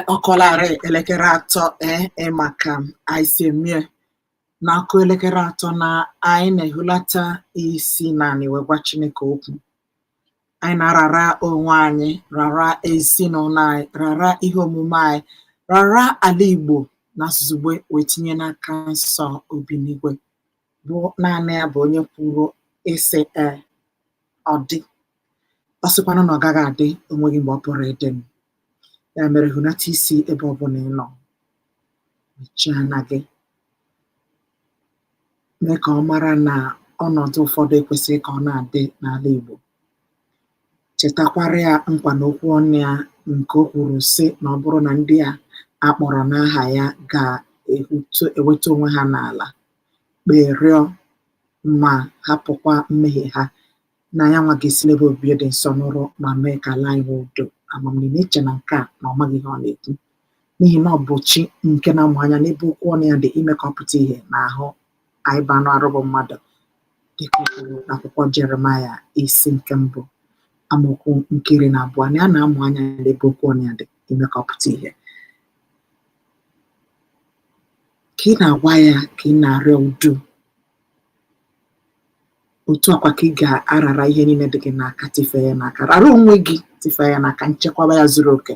Ọ kọlarị elekere 3. Ee, maka anyị si emie n'akụ elekere 3 na anyị na-ehulata isi naanị wee gwa Chineke okwu. Anyị na-arara onwe anyị, rara ezinụlọ anyị, rara ihe omume anyị, rara ala Igbo na asụsụ Igbo wee tinye n'aka nsọ Obinigwe, bụ naanị ya bụ onye kwuru ịsị ee, ọ dị. Ọ sịkwanụ na ọ gaghị adị, onweghị mgbe ọ pụrụ ịdị m. Ya mere, hụnata isi ebe ọbụla ị nọ, mechie anya gị. Mee ka ọ mara na ọnọdụ ụfọdụ ekwesịghị ka ọ na-adị n'ala Igbo. Chetakwara ya nkwa na okwu ọnụ ya nke o kwuru sị na ọ bụrụ na ndị a akpọrọ n'aha ya ga-eweta onwe ha n'ala, kpee, rịọ ma hapụkwa mmehie ha, na ya nwa ga-esi n'ebe obibi dị nsọ nụrụ ma mee ka ala anyị nwee udo. Amamnihe na-eche na nke a na ọ maghị ihe ọ na-ekwu, n'ihi na ọ bụ chi nke na-amụ anya n'ebe okwu ọnụ ya dị ime ka ọ pụta ìhè n'ahụ anyị bụ anụ arụ bụ mmadụ, dịka o kwuru n'akwụkwọ Jeremaya isi nke mbụ amaokwu nke 12, na ya na-amụ anya n'ebe okwu ọnụ ya dị ime ka ọ pụta ìhè. Ka ị na-agwa ya ka ị na-arịọ udo, otu akwa ka ị ga-arara ihe niile dị gị n'aka tifee ya n'aka, rara onwe gị tifee ya n'aka, nchekwaba ya zuru oke.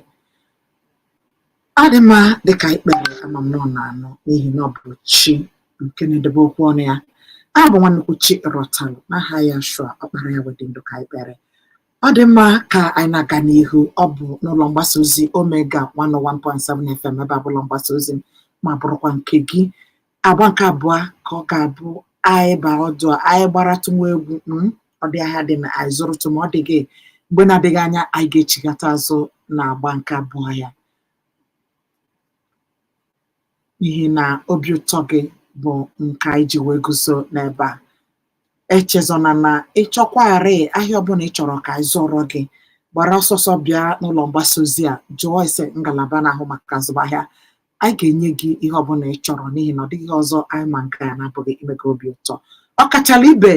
Ọ dị mma dịka ikpere ama m na ọ na-anụ, n'ihi na ọ bụ chi nke na-edebe okwu ọnụ ya. A bụ nwa nnukwu chi rọtalụ n'aha ya Shua ọkpara ya wedị ndụ ka ikpere. Ọ dị mma ka anyị na-aga n'ihu. Ọ bụ n'ụlọ mgbasa ozi Omega 101.7 FM, ebe a bụ ụlọ mgbasa ozi m ma bụrụkwa nke gị. Agba nke abụọ ka ọ ga-abụ anyị bara ọdụ a, anyị gbaratụ nwa egwu, ọ dị ahịa dị na anyị zụrụtụ, ma ọ dịghị mgbe na-adịghị anya anyị ga-echigata azụ na agba nke abụọ ya, n'ihi na obi ụtọ gị bụ nke anyị ji wee guzo n'ebe a. Echezona na ịchọkwarị ahịa ọbụla ị chọrọ ka anyị zụọrọ gị, gbara ọsọsọ bịa n'ụlọ mgbasa ozi a, jụọ ese ngalaba na-ahụ maka azụmahịa. Anyị ga-enye gị ihe ọbụla ị chọrọ, n'ihi na ọ dịghị ọzọ anyị ma nke a na-abụghị ime gị obi ụtọ. Ọ kachala ibe.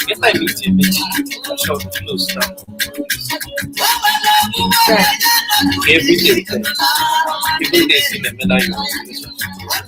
Get time meeting, meeting. Shop close now. Every day, ten. Even days in the middle of your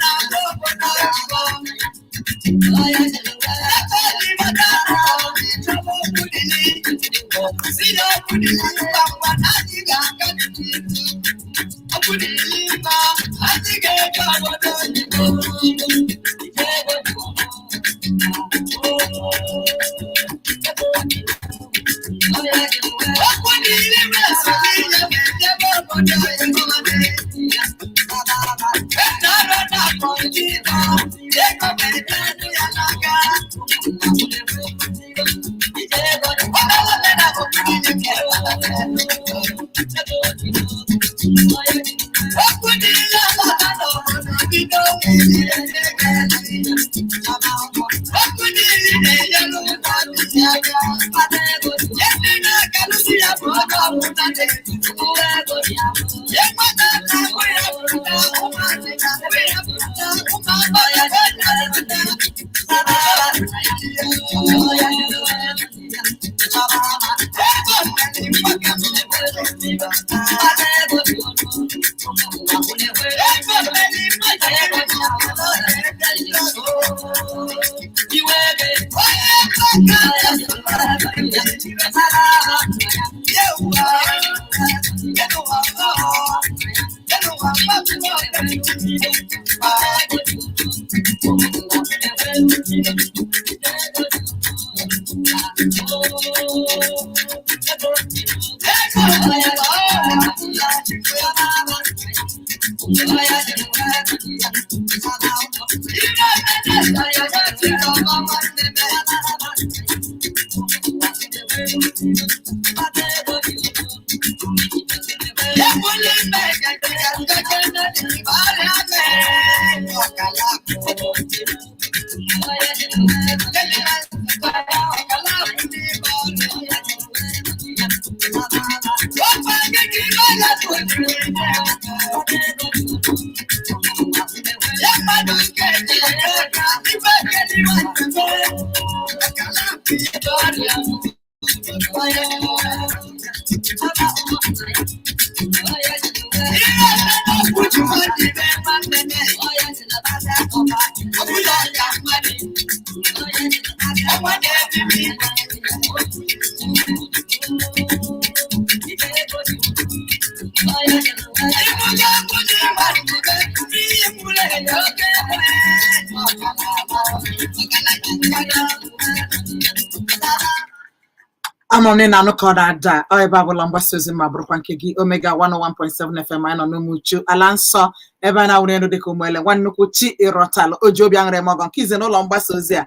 Ama m na ị na-anụ ka ọ na-ada ọ ebe abụla mgbasa ozi ma bụrụkwa nke gị Omega 101.7 FM. Anyị nọ n'Umuchu ala nsọ ebe a na-awụrụ elu dịka ụmụele nwa nnukwu chi ịrọtalụ o ji obi aṅụrị eme ọgọ nke ize n'ụlọ mgbasa ozi a.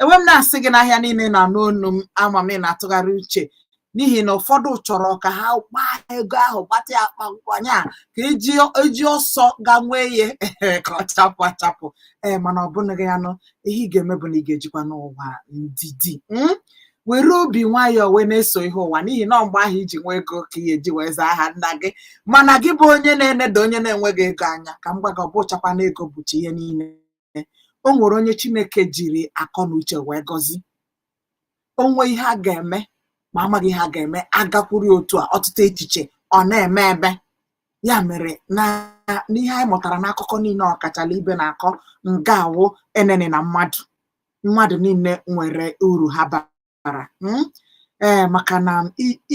Enwe m na-asị gị n'ahịa niile na anụ onu m, ama m na ị na-atụgharị uche n'ihi na ụfọdụ chọrọ ka ha gbaa ego ahụ gbata ya akpa nkwanye a ka eji ọsọ ga nwee ihe ka ọ chapụ achapụ. Ee, mana ọ bụghị ya nụ ihe ị ga-eme bụ na ị ga-ejikwa n'ụwa ndidi. Were obi nwayọọ wee na-eso ihe ụwa, n'ihi na mgbe ahụ iji nwee ego ka ị eji wee zaa aha nna gị. Mana gị bụ onye na-enedo onye na-enweghị ego anya, ka m gwa gị, ọ bụchakwa na ego bụcha ihe niile. O nwere onye Chineke jiri akọ na uche wee gọzi. Onwe ihe a ga-eme ma amaghị ihe a ga-eme, agakwuru otu a ọtụtụ echiche ọ na-eme eme. Ya mere na n'ihe anyị mụtara n'akụkọ niile ọkachala ibe na-akọ nga awụ enene na mmadụ niile nwere uru ha bara. Ee, maka na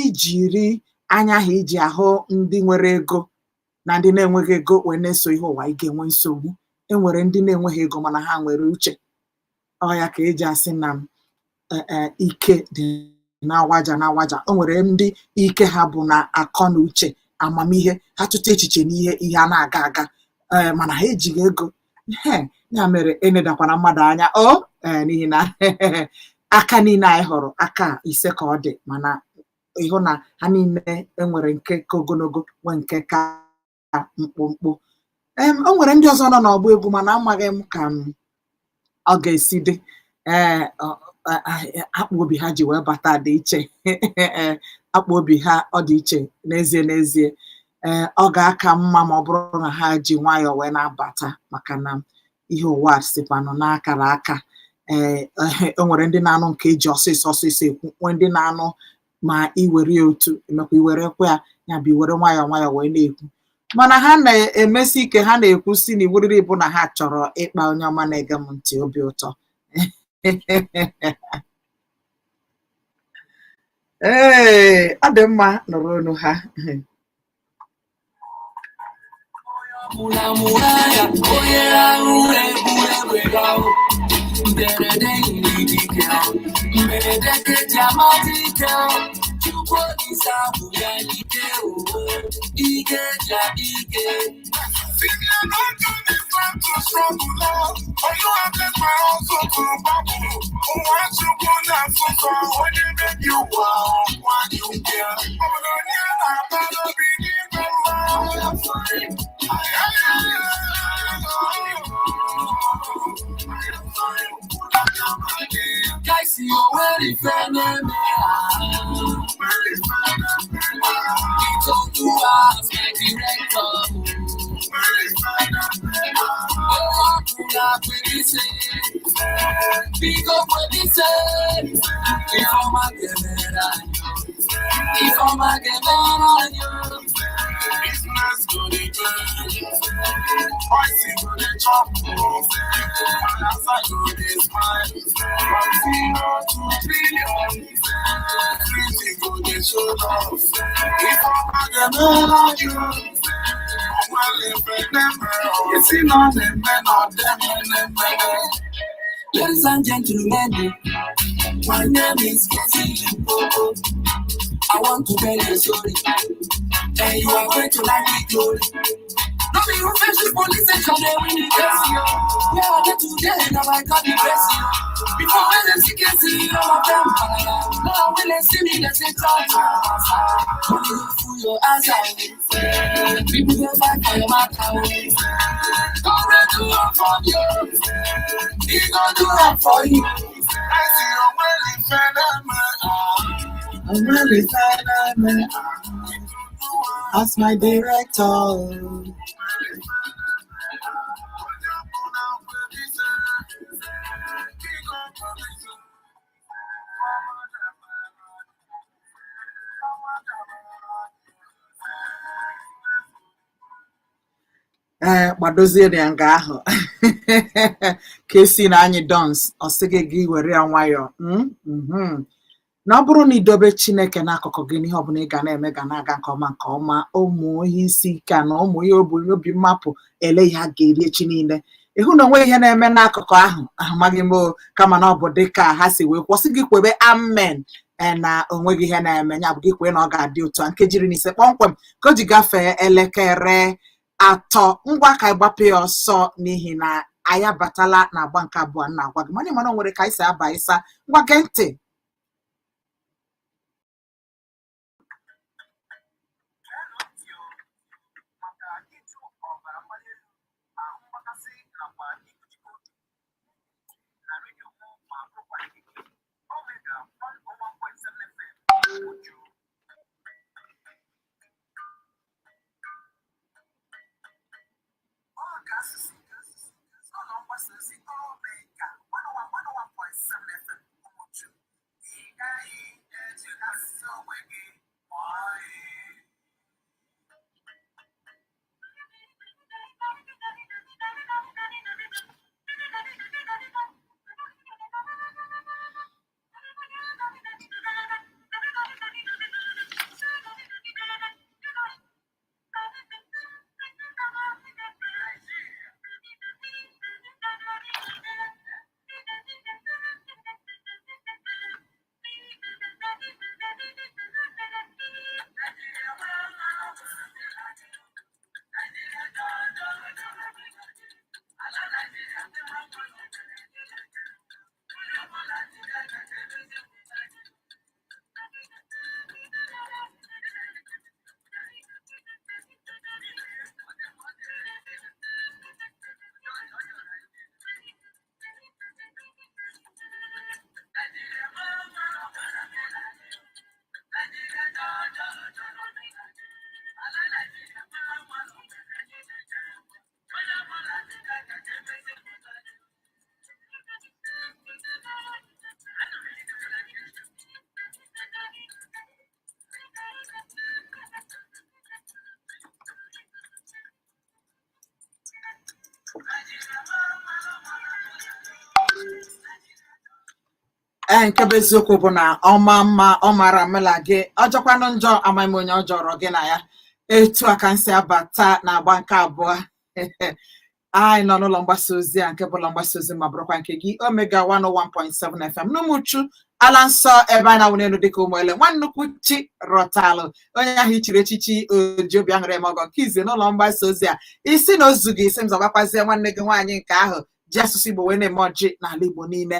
ijiri anya ahụ iji ahụ ndị nwere ego na ndị na-enweghị ego wee na-eso ihe ụwa, ị ga-enwe nsogbu. E nwere ndị na-enweghị ego mana ha nwere uche. Ọ ya ka eji asị na ike dị na-awaja na-awaja. O nwere ndị ike ha bụ na akọ na uche, amamihe ha, tụta echiche n'ihe ihe a na-aga aga, ee, mana ha ejighị ego. Ya mere enedakwana mmadụ anya o, ee, n'ihi na aka niile anyị hụrụ aka ise ka ọ dị, mana ịhụ na ha niile enwere nke ka ogologo, nwee nke ka mkpụmkpụ. O nwere ndị ọzọ nọ n'ọgbọ egwu, mana amaghị m ka m ọ ga-esi dị. Ee, akpa obi ha ji wee bata dị iche, akpa obi ha ọ dị iche n'ezie n'ezie. Ee, ọ ga-aka mma ma ọ bụrụ na ha ji nwayọọ wee na-abata, maka na ihe ụwa sikwanụ n'akara aka. Ee, o nwere ndị na-anụ nke eji ọsịsọ ọsịsọ ekwu, nwee ndị na-anụ ma iwere ya otu emekwa iwerekwa ya, ya bụ iwere nwayọọ nwayọọ wee na-ekwu. Mana ha na-emesi ike, ha na-ekwu si na iwuriri bụ na ha chọrọ ịkpa onye ọma na-ege m ntị obi ụtọ. Ee, ọ dị mma, nụrụ olu ha. Ladies and gentlemen, my name is Getty Limpopo. I want to tell you a story, and you are going to like it, glory. No be who face this police station, they win the case, yo. Where are they today? Now I got the press, yo. Before when them see case, all of them, now when they see me, they say, "Try to answer." You fool your answer. People don't fight for your matter. Come and do it for you. He gonna do it for you. I see your I'm really tired, as my director. Ee, gbadozie ya nga ahụ ka esi na anyị dons ọ sị gị gị were ya nwayọọ. Na ọ bụrụ na idobe Chineke n'akụkụ gị, n'ihe ọbụla ị ga na-eme ga na-aga nke ọma nke ọma. Ụmụ ihe isi ike a na ụmụ ihe obi mmapụ ele ihe a ga-eri echi niile, ịhụ na onwe ihe na-eme n'akụkụ ahụ, amaghị m, kama na ọ bụ dịka ha si wee kwụsị gị kwebe amen na onweghị ihe na-eme, ya bụ gị kwee na ọ ga-adị otu a. Nkeji 15 kpọmkwem ka o ji gafee elekere 3. Ngwa, ka anyị gbapụ ya ọsọ n'ihi na anyị abatala na agba nke abụọ na-agwa gị mana ịmara o nwere ka anyị si aba ịsa. Ngwa, gee ntị. Ee, nke bụ eziokwu bụ na ọma mma ọ mara mela gị, ọjọkwanụ njọ amaghị m onye ọ jọrọ gị na ya. Etu a ka m si abata na agba nke abụọ. Anyị nọ n'ụlọ mgbasa ozi a nke bụ ụlọ mgbasa ozi ma bụrụkwa nke gị, Omega 101.7 FM n'Ụmụchu ala nsọ, ebe anyị na-awụ n'elu dịka ụmụ ele. Nwa nnukwu chi rọtalụ onye ahụ ichiri echichi oji obi aṅụrị eme ọgọ nke ize n'ụlọ mgbasa ozi a. Isi na ozu gị isi m zọbakwazie nwanne gị nwaanyị nke ahụ ji asụsụ Igbo wee na-eme ọjị n'ala Igbo niile,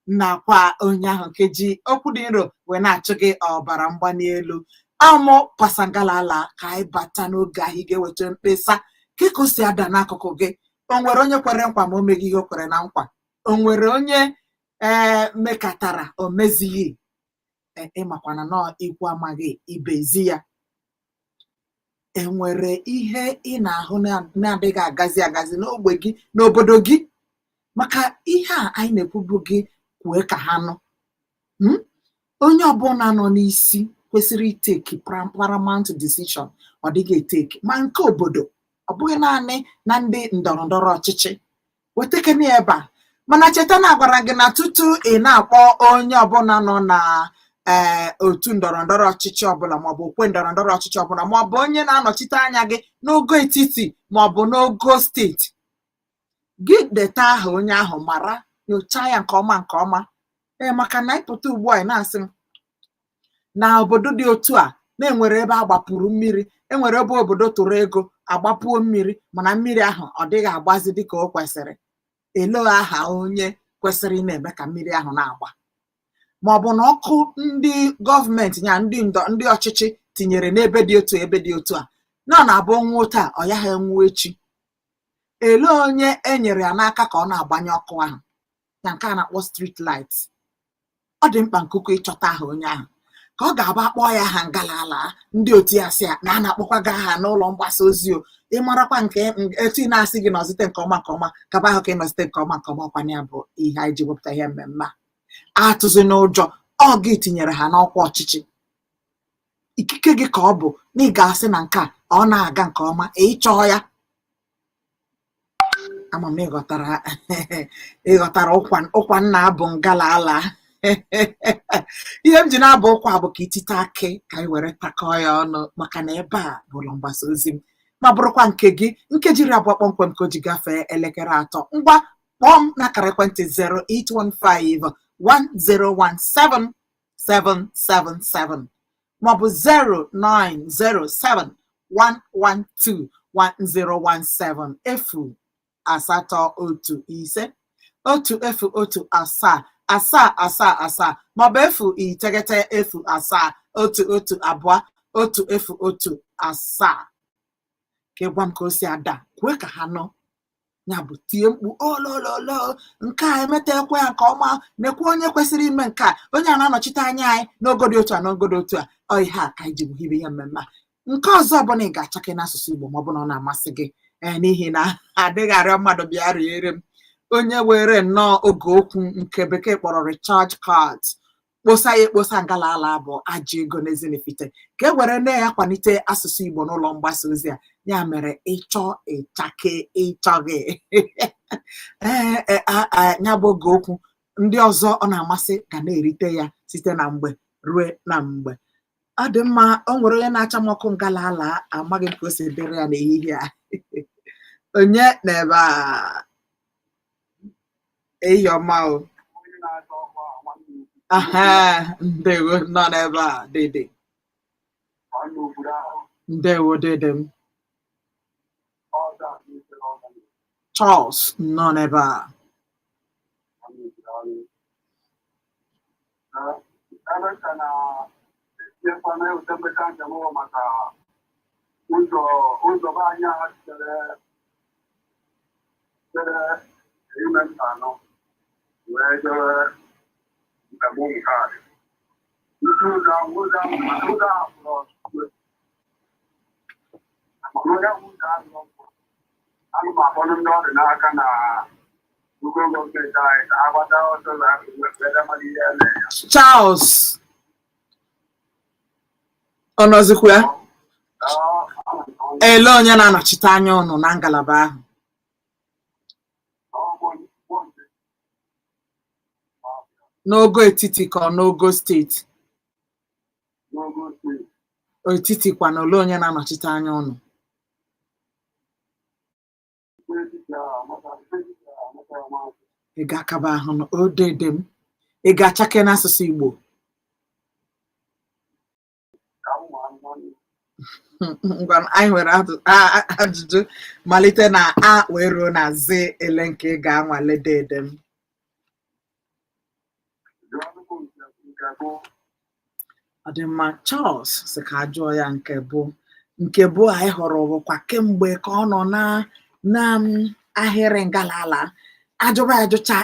nakwa onye ahụ nke ji okwu dị nro wee na-achụ gị ọbara mgbali elu amụ pasangalala. Ka anyị bata n'oge ahụ ị ga-eweta mkpesa ka ka o si ada n'akụkụ gị. O nwere onye kwere nkwa ma o meghị ihe o kwere na nkwa? O nwere onye ee mekatara o mezighị? Ịmakwana nọọ ikwu amaghị ibe ezi ya. Enwere ihe ị na-ahụ na-adịghị agazi agazi n'ogbe gị, n'obodo gị? Maka ihe a anyị na-ekwubu gị kwue ka ha nụ. Onye ọbụla nọ n'isi kwesịrị iteki paramount decision, ọ dịghị eteki ma nke obodo, ọ bụghị naanị na ndị ndọrọ ndọrọ ọchịchị. Wetakene ya ebe a. Mana cheta na agwara gị na tutu ị na-akpọ onye ọbụla nọ na ee otu ndọrọ ndọrọ ọchịchị ọbụla, maọbụ okwe ndọrọ ndọrọ ọchịchị ọbụla, maọbụ onye na-anọchite anya gị n'ogo etiti maọbụ n'ogo steeti gị, deta aha onye ahụ, mara nyochaa ya nke ọma nke ọma. Ee, maka na ịpụta ugbu a, ị na-asị m na obodo dị otu a na-enwere ebe a gbapụrụ mmiri, enwere ebe obodo tụrụ ego agbapuo mmiri, mana mmiri ahụ ọ dịghị agbazi dịka o kwesịrị. Elee aha onye kwesịrị ị na-eme ka mmiri ahụ na-agba? Ma ọ bụ na ọkụ ndị gọọmenti ya, ndị ndọ ndị ọchịchị tinyere n'ebe dị otu ebe dị otu a na ọ na-abụ nwuo taa, ọ ya ha enwu echi. Elee onye e nyere ya n'aka ka ọ na-agbanye ọkụ ahụ, na nke a na-akpọ street light? Ọ dị mkpa nke ukwuu ịchọta aha onye ahụ, ka ọ ga-abụ akpọọ ya aha ngalala, ndị otu ya sị ya na a na-akpọkwa gị aha n'ụlọ mgbasa ozi. O ịmarakwa nke etu ị na-asị gị nọzite nke ọma nke ọma, kaba ahụ ka ị nọzite nke ọma nke ọma. Ọkwana ya bụ ihe anyị ji wepụta ihe mmemme a. Atụzi n'ụjọ, ọ gị tinyere ha n'ọkwa ọchịchị, ikike gị ka ọ bụ na ị ga-asị na nke a ọ na-aga nke ọma, ịchọọ ya. Ama m na ịghọtara, ịghọtara ụkwa ụkwa nna abụ ngalala. Ihe m ji na-abụ ụkwa bụ ka itite akị ka anyị were takọọ ya ọnụ, maka na ebe a bụ ụlọ mgbasa ozi m ma bụrụkwa nke gị. Nkeji 20 kpọmkwem ka o ji gafee elekere 3. Ngwa, kpọọ m n'akara ekwentị 0815 1017 777 maọbụ 0907 112 1017, 081 5 1 0 1 7 7 7 7, maọbụ 090 0 7 1 2 1 0 1 7, ka ị gwa m ka o si ada. Kwue ka ha nụ ya bụ tie mkpu olololo, nke a emetakwa ya nke ọma, nekwa onye kwesịrị ime nke a, onye a na-anọchite anya anyị n'ogo dị otu a, n'ogo dị otu a. Ọ ihe a ka anyị ji hibe ihe mmemme a. Nke ọzọ bụ na ị ga-achake n'asụsụ Igbo ma ọ bụ na ọ na-amasị gị. Ee, n'ihi na adịghị arịọ mmadụ bịa riere m. Onye were nnọọ oge okwu nke bekee kpọrọ recharge card. Kposa ya ekposa ngala ala bụ ajọ ego n'Ezinifite ka e were na ya kwalite asụsụ Igbo n'ụlọ mgbasa ozi a. Ya mere ịchọ ịchake ịchọghị ee ya bụ oge okwu ndị ọzọ ọ na-amasị ga na-erite ya site na mgbe rue na mgbe. Ọ dị mma, o nwere onye na-acha m ọkụ ngala ala, amaghị m ka o si dịrị ya n'ehihie a. Onye n'ebe a? Eyi ọma o. Aha, ndewo, nọ n'ebe a dede. Ndewo dede m. Charles nọ n'ebe a. Ụzọ be anyị a chere chere ime nta anọ wee jewe njem ụmụ kaadị. Ndị ụzọ ahụ ụzọ ahụ mana ụzọ ahụ pụrụ ọtụtụ. Mana onye ahụ ụzọ ahụ nọ ana m akpọrọ ndị ọ dị n'aka na ugo gọọmenti anyị ka ha gbata ọsọ wee mara ihe eme ya. Charles ọ nọzikwa ya? Ele onye na-anọchite anya ụnụ na ngalaba ahụ? N'ogo etiti ka ọ n'ogo steeti? N'ogo steeti. Etiti kwa na ole onye na-anọchite anya ụnụ? Ị ga-akaba ahụ na odede m, ị ga-achake n'asụsụ Igbo. Ngwa, anyị nwere ajụjụ malite na a wee ruo na z, ele nke ị ga-anwale dede m. Ọ dị mma, Charles sị ka a jụọ ya nke bụ nke bụ anyị hụrụ bụkwa kemgbe ka ọ nọ na na ahịrị ngalala ajụba ya ajụcha,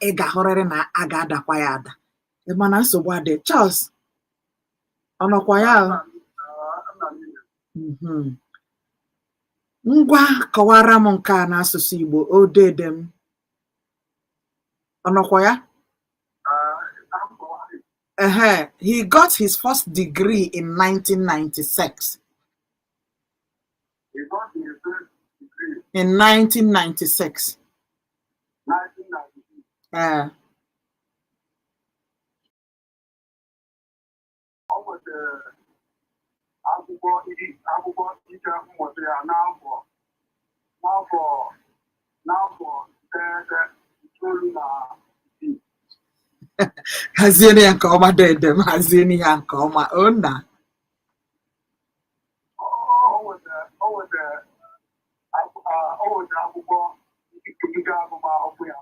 ị ga-ahụrịrị na a ga-adakwa ya ada. Ị ma na nsogbu adị. Charles ọ nọkwa ya? Ngwa, kọwara m nke a n'asụsụ Igbo, odede m. Ọ nọkwa ya? Ehe, he got his first degree in 1996. He got his first degree in 1996. 1996. Ee. Ọ nwetara akwụkwọ akwụkwọ ike mmụta ya n'afọ n'afọ n'afọ 1996. Hazienụ ya nke ọma dede m, hazienụ ya nke ọma o nna. O nwetara akwụkwọ ikike agụmakwụkwọ ya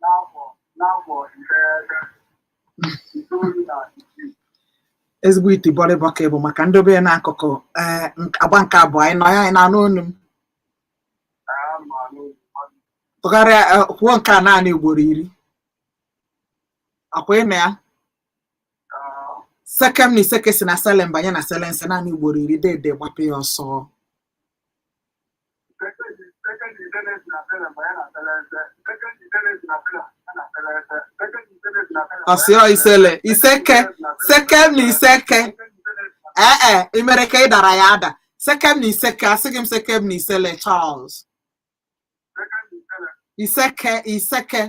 n'afọ n'afọ 1996. Ezigbo iti bọrịbọ ka ị bụ maka ndobe ya n'akụkụ. Ee, agba nke abụọ anyị nọ ya, anyị na-anụ olu m. Tụgharịa, kwuo nke a naanị ugboro 10. Ọkwa ị na ya? Sekem na iseke si na selem banye na selense naanị ugboro 10. Dede, gbapụ ya ọsọ. Ọsịọ isele iseke sekem na iseke. Ee e, ị mere ka ị dara ya ada. Sekem na iseke, asịghị m sekem na isele. Charles, iseke iseke.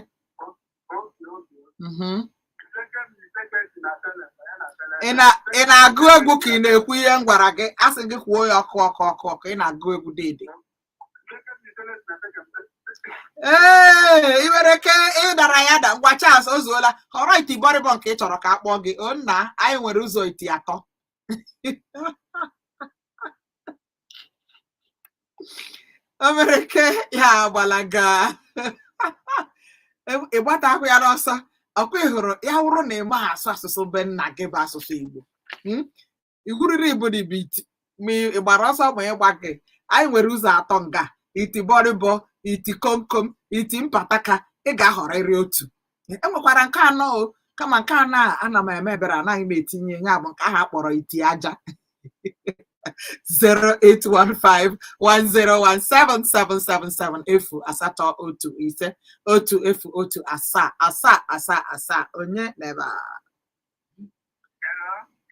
Ị na-agụ egwu ka ị na-ekwu ihe m gwara gị? Asị gị kwuo ya ọkụ ọkụ ọkụ ọkụ. Ị na-agụ egwu dede. Ee, ị nwere ike ịdara ya ada. Ngwa Charles, o zuola. Họrọ iti bọrịbọ nke ị chọrọ ka a kpọọ gị. O nna, anyị nwere ụzọ iti atọ. O mere ike ya agbalaga. Ị gbatahụ ya n'ọsọ. Ọkwa ị hụrụ ya wụrụ na ị maghị asụ asụsụ be nna gị bụ asụsụ Igbo, igwuriri ibu na ibu iti ma ị gbara ọsọ ma ịgba gị. Anyị nwere ụzọ atọ nga: iti bọrịbọ, iti komkom, iti mpataka. Ị ga-ahọrịrị otu. E nwekwara nke anọ o, kama nke anọ a ana m eme ebere, anaghị m etinye ya, bụ nke ahụ a kpọrọ iti aja. 08151017777 08151 017 7 7 7. Onye n'ebe a?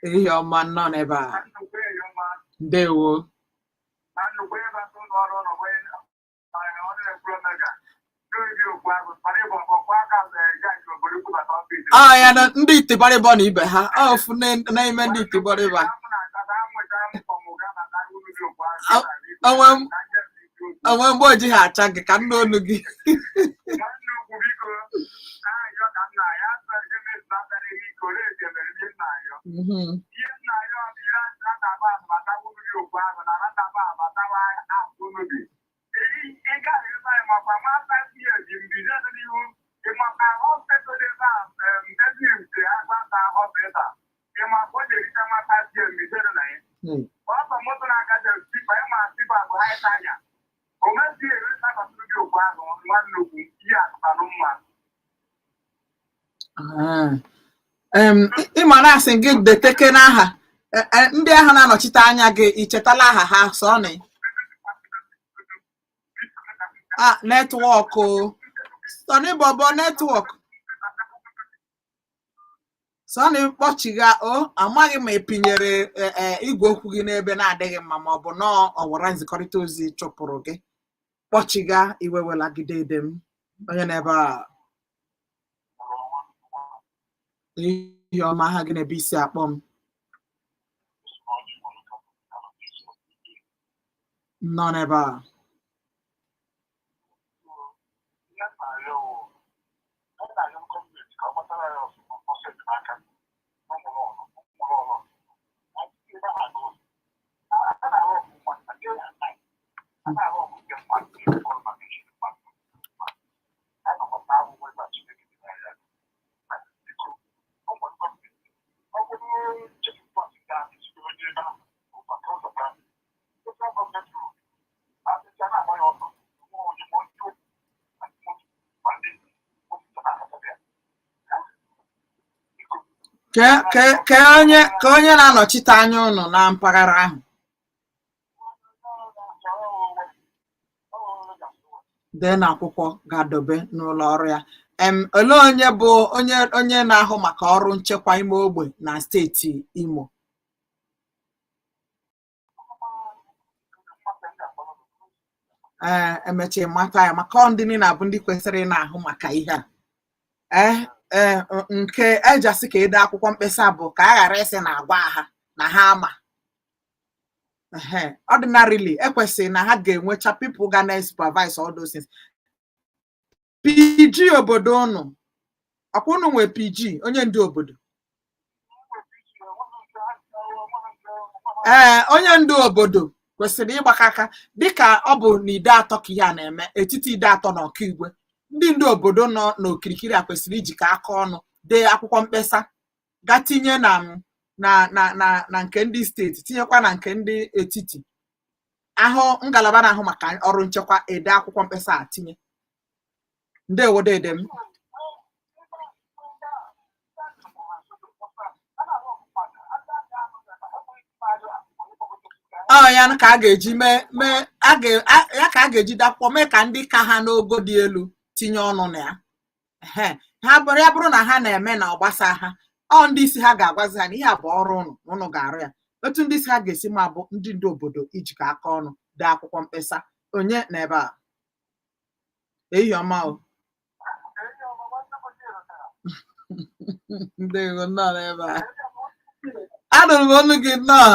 Ihe ọma nọ n'ebe a. Ndewo. Ọ ya na ndị itibọrịbọ na ibe ha ọ ofu n'ime ndị itibọrịbọ a. Onwe onwe mgbe o jighị acha gị ka nne onu gị. Mhm. Hmm. Ah. Ị ma na-asị gị deteke n'aha ndị ahụ na-anọchite anya gị, ị chetala aha ha sọnị? Ah, network o. Sọnị bọbọ network. Sọnị kpọchigha o, amaghị ma ị pinyere igwe okwu gị n'ebe na-adịghị mma ma ọ bụ nọọ ọwara nzikọrịta ozi chụpụrụ gị. Kpọchigha iwewelagide ede m. Onye n'ebe a? Ihe ọma, aha gị na-ebe isi akpọ m. Nọ n'ebe a. Ka onye na-anọchite anya ụnụ na mpaghara ahụ. Dee n'akwụkwọ ga-adobe n'ụlọ ọrụ ya. Olee onye bụ onye na-ahụ maka ọrụ nchekwa ime ogbe na steeti Imo? Ee, emechaa mata ya maka ọ ndị niile abụ ndị kwesịrị ị na-ahụ maka ihe a. Ee, nke eji asị ka ede akwụkwọ mkpesa bụ ka a ghara ịsị na agwa ha na ha ama. Ehe, ordinarily ekwesịrị na ha ga-enwecha people ga na-supervise all those things. PG obodo unu, ọkwa unu nwee PG onye ndu obodo? Ee, onye ndu obodo kwesịrị ịgbakọ aka dịka ọ bụ na ide atọ ka ihe a na-eme, etiti ide atọ na ọkaigwe. Ndị ndu obodo nọ n'okirikiri a kwesịrị ijikọ aka ọnụ dee akwụkwọ mkpesa ga tinye na na na na na nke ndị steeti, tinyekwa na nke ndị etiti. Ahụ ngalaba na-ahụ maka ọrụ nchekwa ede akwụkwọ mkpesa a tinye. Ndewo dede m. Ọ ya ka a ga-eji mee mee a ga ya ka a ga-eji akwụkwọ mee ka ndị ka ha n'ogo dị elu tinye ọnụ na ya. Ehe, ha bụrụ ya bụrụ na ha na-eme na ọ gbasa ha, ọ ndị isi ha ga-agwazi ha na ihe a bụ ọrụ ụnụ na ụnụ ga-arụ ya. Otu ndị isi ha ga-esi ma bụ ndị ndu obodo ijikọ aka ọnụ dee akwụkwọ mkpesa. Onye n'ebe a? Ehihie ọma o. Ndewo, nnọọ n'ebe a. Anụrụ m olu gị nnọọ.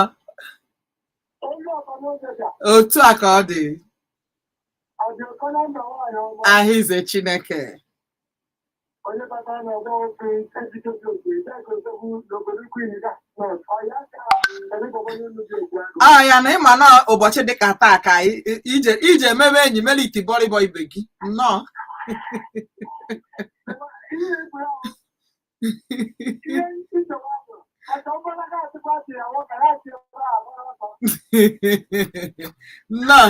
Otu a ka ọ dị. Ahịze Chineke. Ọ ya na ịma na ụbọchị dịka taa ka ije mebe enyi mere itibọrịbọ ibe gị nnọọ. Nnọọ.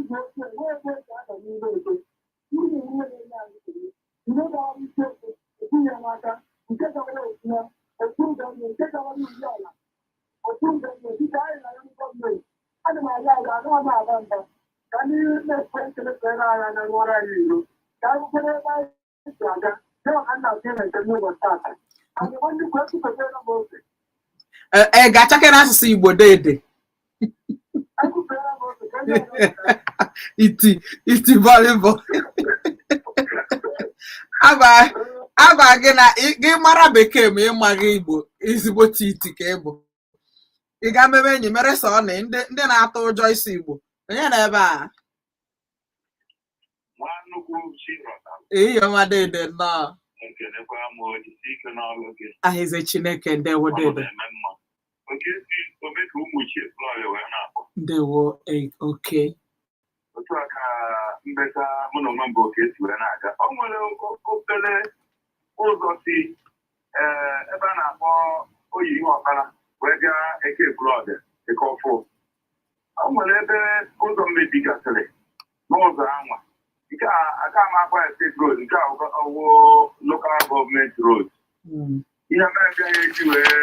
igwe oche nwee ebe eji aba n'ime eke. Nwunye ihe na-enye anyị nsogbu. Ndị gara isi ofe etinye ya n'aka nke gawara otu ya otu ụzọ nke gawara uri ala otu ụzọ dịka anyị na ya gọọmenti. Ana m arịọ arịọ, agaghị m aba mba ka ndị na-ekwe ekele kpere anyị anya nwere anyị iro ka anyị kwere ebe anyị si aga ya ka nna gị na-eke n'ụbọchị tata anyị nwanne kwe ekwupụtara m oge. Ee, ga-achake n'asụsụ Igbo deede. Ekwupụtara m oge ka ndị ọzọ. Iti iti bọlịbọ agwa agwa gị na gị mara bekee ma ị maghị Igbo, ezigbote iti ka ị bụ. Ị ga mebe enyi mere sọ na ndị na-atụ ụjọ isi Igbo. Onye na ebe a? Nwa nnukwu Chirọta. Ehihie ọma deede, nnọọ. Ekelekwa m, ojisi ike n'ọrụ gị. Ahịze Chineke, ndewo. Ọ Deede. na-eme mma. Oke si ome ka ụmụ ochie Flọrị wee na-akpọ. Ndewo, oke. Otu a ka mbeta mụ na onwe m bụ oke si wee na-aga. O nwere obere ụzọ si ebe a na-akpọ oyi ihe ọkpara wee gaa Eke Ekwulọbịa, Eke Ọfụ. O nwere ebe ụzọ mmebigasịrị n'ụzọ anwa. Nke a aka m akpọ ya state road, nke a ọwụ local government road. Ihe mere agaghị eji wee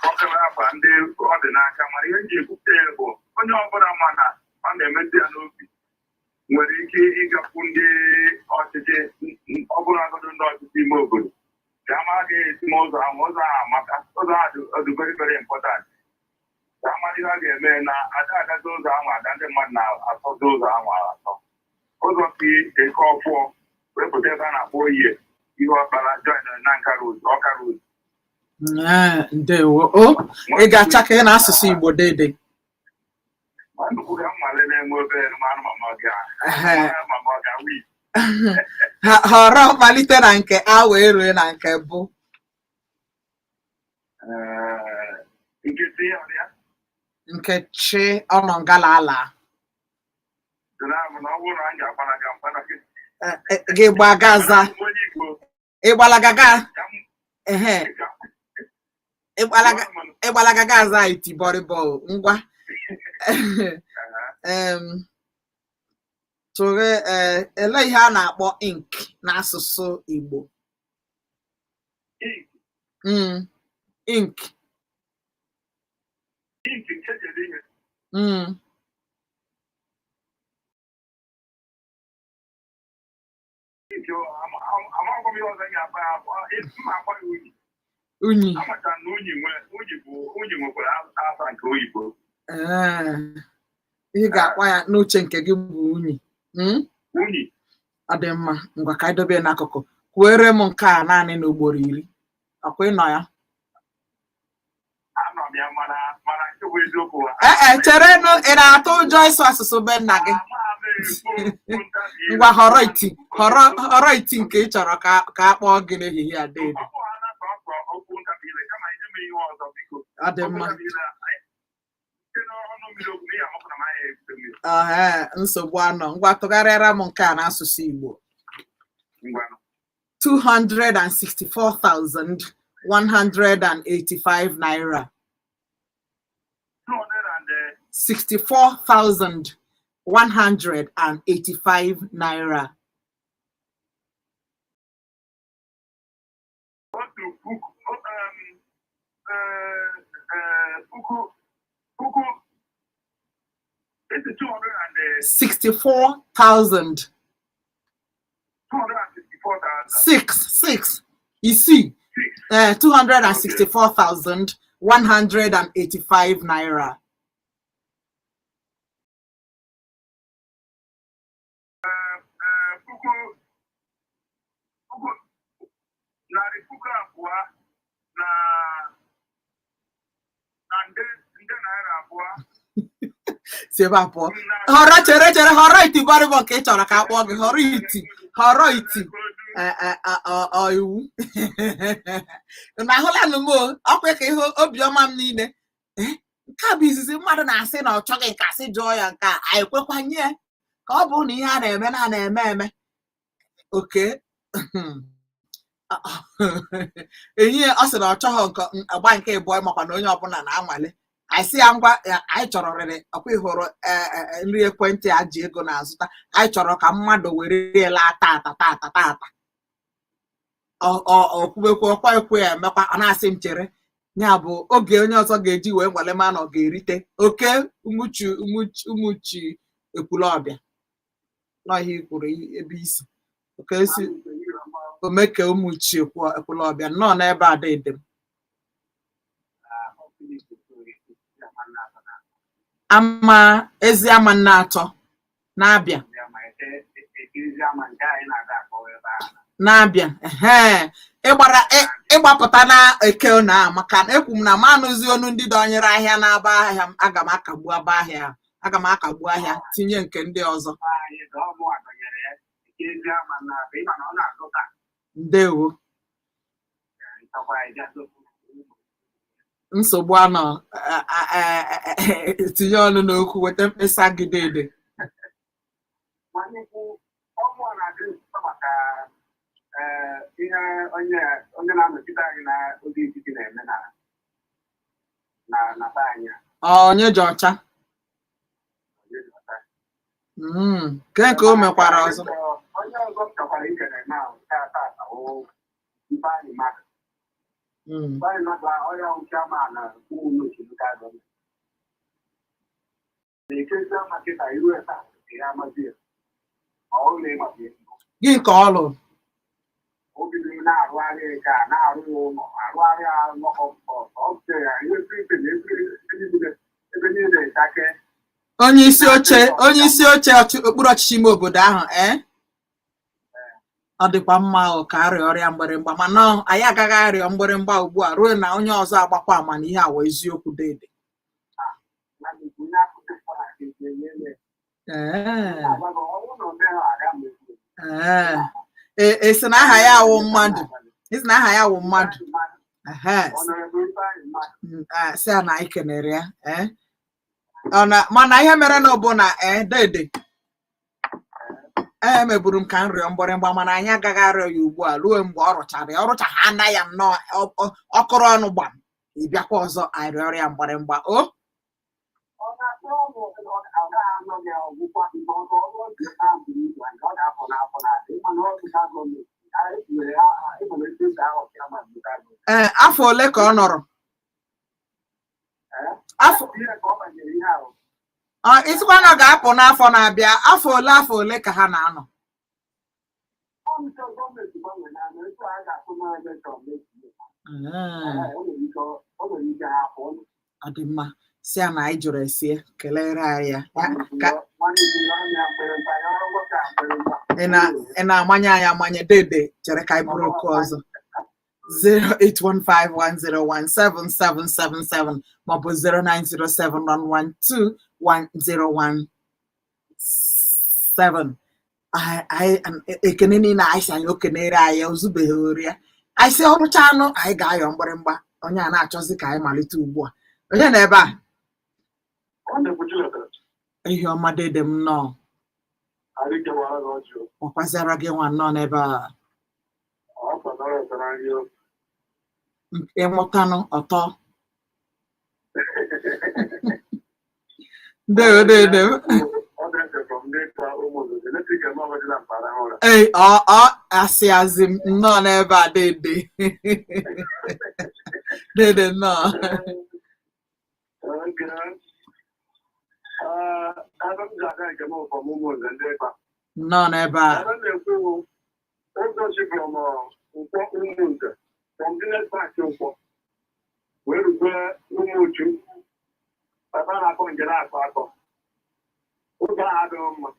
ọkara afa ndị ọ dị n'aka, mana ihe m ji ekwupụta ya bụ onye ọbụla ma na ọ na-emetụ ya n'obi nwere ike ịgakwu ndị ọchịchị, ọ bụrụ agụdụ ndị ọchịchị ime obodo, ka a mara ga-esi ma ụzọ ahụ, ụzọ ahụ amaka, ụzọ ahụ dị very very important, ka a mara ihe a ga-eme na ada agazi ụzọ ahụ aga. Ndị mmadụ na-asọzi ụzọ ahụ asọ. Ụzọ si Eke Ọfụọ wee pụta ebe a na-akpọ Oye ihe ọkpara, join na Nka road, Ọka road. Ee, ndewo o. Ị ga-achake n'asụsụ Igbo deede. Nnukwu ka nnwale na-enwe obere mmanụ mama ọ ga mama ọ ga-awi. Họrọ malite na nke a wee rue na nke bụ. Nkịtị ya ọ dị ya. Nke chi ọnọ ngala ala. Dị na na ọ bụrụ na m ga-agbalaga mgbalaga. Gị gbaga aza. Onye Igbo. Ịgbalaga ga ka m ehe ka ịgbalaga ịgbalaga ga aza iti bọrịbọ. Ngwa. Tụghe ee, ele ihe a na-akpọ ink n'asụsụ Igbo? Ink. Ink. Ink nke jere ihe. Ink amaghị m ihe ọzọ m ga-akpa ya akpọ mma akpọ ya unyi. Unyi. Amachara na unyi nwe unyi bụ unyi nwekwara afa nke oyibo. Ee, ị ga-akpọ ya n'uche nke gị bụ unyi. Unyi. Ọ dị mma. Ngwa, ka anyị dobe ya n'akụkụ. Kwuere m nke a naanị n'ugboro 10. Ọkwa ịnọ ya? Anọ m ya, mana nke bụ eziokwu. Ee e, cherenụ, ị na-atụ ụjọ ịsụ asụsụ be nna gị? Ama m ekwu okwu ntabi ire. Ngwa, họrọ iti, họrọ, họrọ iti nke ị chọrọ ka a kpọọ gị n'ehihie a, deede. Ọ bụ ha na sọsọ okwu ntabi ire, kama ihe m ihe ọzọ, biko. Ọ dị Okwu mma. ntabi ire site n'ọnụ mmiri okwu n'ihi amakwa na m anya ebute mmiri. Ọhe, nsogbu anọ. Ngwa, tụgharịara m nke a n'asụsụ Igbo. Ngwanụ. 264,185 naira. 200 and 64,185 naira. 1 puku puku puku isi 200 and 64,000. 264,000. 6 6 isii. 264,185 naira. Puku puku 200,000 na nde naira 2. Si ebe a pụọ. Họrọ, chere, chere, họrọ iti bọrịbọ nke ị chọrọ ka a kpọọ gị. Họrọ iti, họrọ iti. Ọ iwu na ahụlanụ m o ọkwa ka ihe obiọma m niile. Nke a bụ izizi mmadụ na-asị na ọ chọghị nke asị jụọ ya nke a, anyị ekwekwanye ya ka ọ bụrụ na ihe a na-eme na a na-eme eme oke enyi ya. Ọ sị na ọ chọghị nke agba nke ịbụọ, makwa na onye ọbụla na-anwale. Anyị sị ya ngwa ya, anyị chọrọ rịrị ọkwa ịhụrụ nri ekwentị a ji ego na-azụta. Anyị chọrọ ka mmadụ were ya laa tata tata tata. Okwubekwu ọkwa ekwe ya emekwa, ọ na-asị m chere, ya bụ oge onye ọzọ ga-eji wee nwale ma na ọ ga-erite oke. Umuchu umuchu umuchi Ekwulọbịa n'ọhịa ikwuru ebe isi oke si omeke umuchi Ekwulọbịa nnọọ n'ebe a dị m ama ezi ama nna atọ na-abịa na-abịa ehe ịgbara ịgbapụta na eke na maka na ekwu m na m anụzi onu ndị dọnyere ahịa na-aba ahịa m, aga m akagbu aba ahịa, aga m akagbu ahịa tinye nke ndị ọzọ. Ndewo, nsogbu anọ. Tinye ọnụ n'okwu, weta mkpesa gị dede. Ihe onye na-anọchite anyị na oge etiti na-eme na na be anyị. Onye ji ọcha nke ka o mekwara ọzọ. Onye ọzọ m chọkwara ikele na tata Ifeanyị Mmadụ. Ifeanyị Mmadụ, onye ọwụ chairman na ụmụnne local government. Na-ekezi ama kịta iru ebe a ya amazi ya. Ọ ụlọ ịgbazi ya. Gị nke ọ lụrụ? O bidoro na-arụgharị nke a, na-arụ ya ụlọ, arụgharị ya ọọ ya ihe na ebe niile echake. Onye isi oche okpuru ọchịchị ime obodo ahụ, ee, ọ dịkwa mma ka arịa ọrịa mgbịrịmgba, mana anyị agaghị arịọ mgbịrịmgba ugbu a ruo na onye ọzọ agbakwa ama na ihe awa eziokwu dede. Ee, esi na aha ya awụ mmadụ, esi na aha ya awụ mmadụ, si ya na anyị kenere ya. Ee, mana ihe mere na bụ na dede ee meburu m ka m rịọ mgbịrịmgba, mana anyị agaghị arịọ ya ugbu a ruo mgbe ọ rụchara ya. Ọ rụchaghị ana ya nnọọ ọkụrụ ọnụ gbam, ị bịakwa ọzọ anyị rịọrọ ya mgbịrịmgba. O ee, afọ ole ka ọ nọrọ? Ịsịkwa na ọ ga-apụ n'afọ na-abịa, afọ ole ka ha na-anọ? Ọ dị mma, si ya na anyị jụrụ esie, kelere anyị ya. Ị na-amanye anyị amanye dede, chere ka anyị bụrụ oku ọzọ. 08151017777 maọbụ 09071121017. Ekene niile anyị si anyị okenere anyị ozubeghị ori ya. Anyị si ọrụcha anụ anyị ga-ayọ mgbịrịmgba, onye a na-achọzi ka anyị malite ugbu a. Onye na ebe a? Ihe ọma dede m nnọọ. Ọkwazịara gị nwa nnọọ n'ebe a. Ịnwụtanụ ọtọ. Ndewo dede m. Ee, ọ asị azị m nnọọ n'ebe a dede. Dede nnọọ. Nnọọ n'ebe a. Wee rukwe Ụmụchu ebe a na-akọ njem akọ akọ, ụzọ ahụ adịghị mma.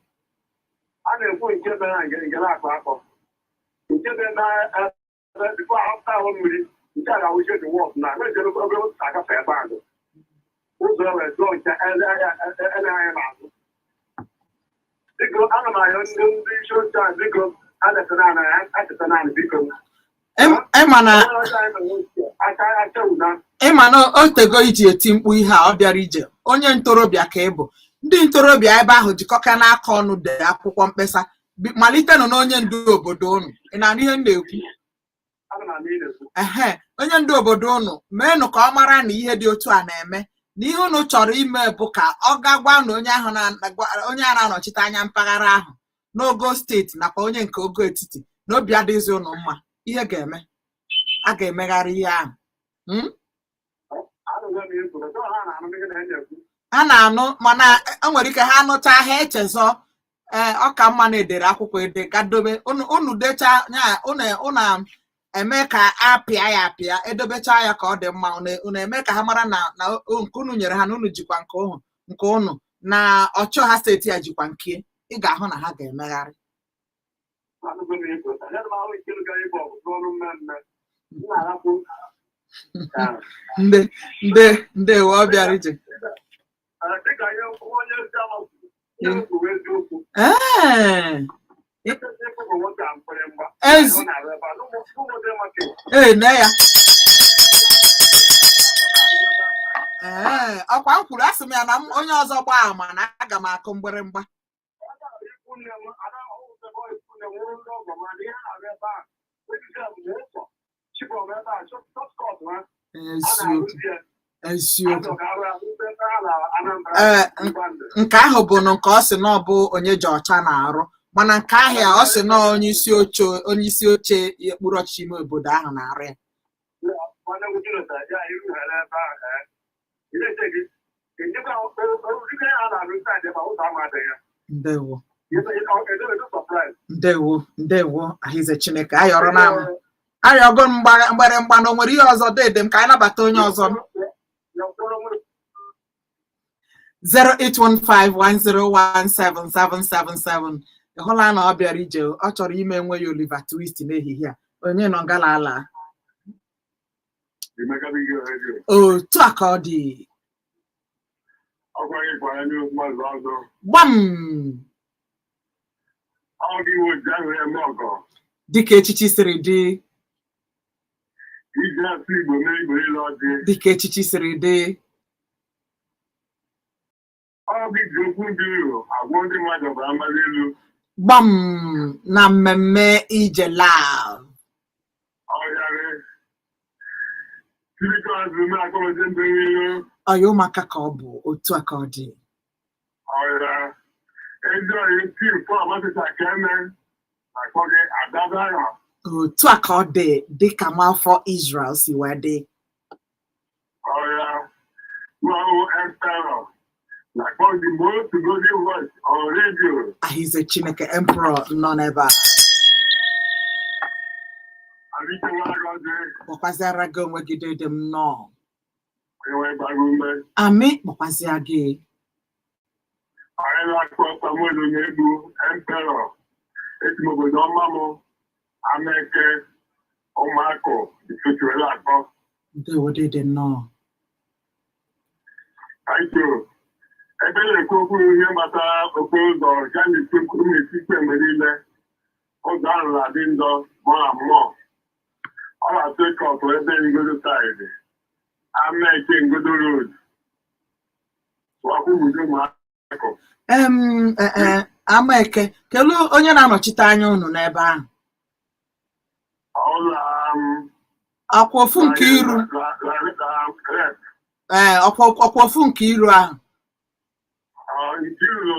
A na-ekwu nke mere na njem akọ akọ, nke dị na ebe bifo ahụta ahụ mmiri, nke a ga-awụche dị wọk na na-ejere obere ụzọ agafe ebe ahụ, ụzọ wee dụọ nke ele anya n'azụ. Biko, ana m arịọ ndị isi oche a, biko acheta naanị biko. Ịma na o tego iji eti mkpu ihe a, ọ bịara ije. Onye ntorobịa ka ị bụ. Ndị ntorobịa ebe ahụ jikọka n'aka ọnụ dee akwụkwọ mkpesa, malitenụ n'onye ndu obodo unu. Ị na-anụ ihe m na-ekwu? Ehe, onye ndu obodo unu meenụ ka ọ mara na ihe dị otu a na-eme, Na ihe unu chọrọ ime bụ ka ọ ga gwa na onye ahụ onye a na-anọchite anya mpaghara ahụ n'ogo steeti nakwa onye nke ogo etiti na obi adịghịzi unu mma. Ihe ga-eme, a ga-emegharị ihe ahụ. Anụghị m ihe kwuru, ha na-anụ ihe na-ekwu. Ha na-anụ, mana e nwere ike ha anụcha, ha echezọ. Ee, ọ ka mma na edere akwụkwọ ede ka dobe unu. Unu dechaa ya, unu eme ka apịa ya apịa, edobecha ya ka ọ dị mma. Unu eme ka ha mara na nke unu nyere ha, na unu jikwa nke ụhụ nke unu na ọchịọha steeti ya jikwa nke. Ị ga-ahụ na ha ga-emegharị. Anụghị m ihe kwuru. Anyadị m ahụ nke gara ịbụ ọgụ n'ọrụ mmemme. M na-arapụ. Ndị ndị ndewo, ọ bịara ije. Dịka ihe onye ezi ama kwuru, ihe kwuru eziokwu. Eziokwu bụ nwoke a mkpịrịmgba. Ezi Ọ na-arụ ebe a n'ụmụ market. Ee, nee ya. Ee, ọkwa m kwuru, asị m ya na onye ọzọ gbaa ama na aga m akụ mgbịrịmgba. Ikwu nne m, ada ọhụrụ ebe ikwu nne m wụrụ ndị ọgọ m, na ihe na-arụ ebe a. Ejiji a bụ ụzọ chibọm ebe a, shortcut ha. A Eziokwu. na-arụzi ya. Eziokwu. Azọ ga-arụ ya, ebe ha na Anambra. Ee. Ngwandị. Nke ahụ bụ na nke ọ sị na ọ bụ onye ji ọcha na-arụ, mana nke ahịa ọ sị na onye isi oche okpuru ọchịchị ime obodo ahụ na-arụ ya. Nwanne m Jonathan, ya iru ha n'ebe ahụ, ee. Ị na-eche gị, enyekwa oriri ha na-arụ side ebe a, ụzọ ama adịghị ya. Ndewo. Edo surprise. Ndewo, ndewo, ahịze Chineke ayọrọ na m ayọgo m mgbịrịmgba na o nwere ihe ọzọ dede m ka anyị nabata onye ọzọ. Ya kwụrụ m. 08151017777. Ị hụla na ọ bịara ije, ọ chọrọ ime nwe ya Oliver Twist n'ehihie a. Onye nọ ngala ala? Emeka Bigio Radio. Otu a ka ọ dị. Ọkwa gị kwara ndị mmadụ ọzọ. Gbam. Ọ gị iwe oji ahụ eme ọgọ. Dịka echichi siri dị. Iji asụ Igbo mee Igbo niile ọjị. Dịka echichi siri dị. Ọ gị ji okwu dị uru agwọ ndị mmadụ ọbara mgbali elu. Gbam, na mmemme Ije Live. Ọyarị. Sirikọ azụ mee akọrọje ndị ilu. Ọya ụmụaka ka ọ bụ, otu a ka ọ dị. Ọya. Ezi ọyị tim fọ amasịta ka eme na-akpọ gị Adabara. Otu a ka ọ dị, dịka nwafọ Israel si wee dị. Ọya. Nwawo Emperor na-akpọ gị most golden voice on radio. Ahịze Chineke, Emperor nọ n'ebe a. Abikewa gọzi. Kpọkwaziara gị onwe gị, dede m nnọọ. Enwe gbara ume. Amị, kpọkwazịa gị. Anyị na-akpọ Samuel Onyegbu, Emperor. Esi m obodo ọma m, Ameke, Ụmụakụ, Isochiwere akpọ. Ndewo, dede nnọọ. Thank you. Ebe na-ekwu okwu ihe gbasara okporo ụzọ nke a na-eti mkpu na-eti ikpe mgbe niile. Ụzọ ahụ na-adị njọ more and more. Ọ na-atụ ịkọtụ ebe Ngodo side. Ameke Ngodo Road. Wakwugudo Ụmụakụ. Amaeke, kedu onye na-anọchite anya unu n'ebe ahụ? Ọla. Ọkwa ofu nke iru? Rep. Ee, ọkwa ofu nke iru ahụ. Nkiru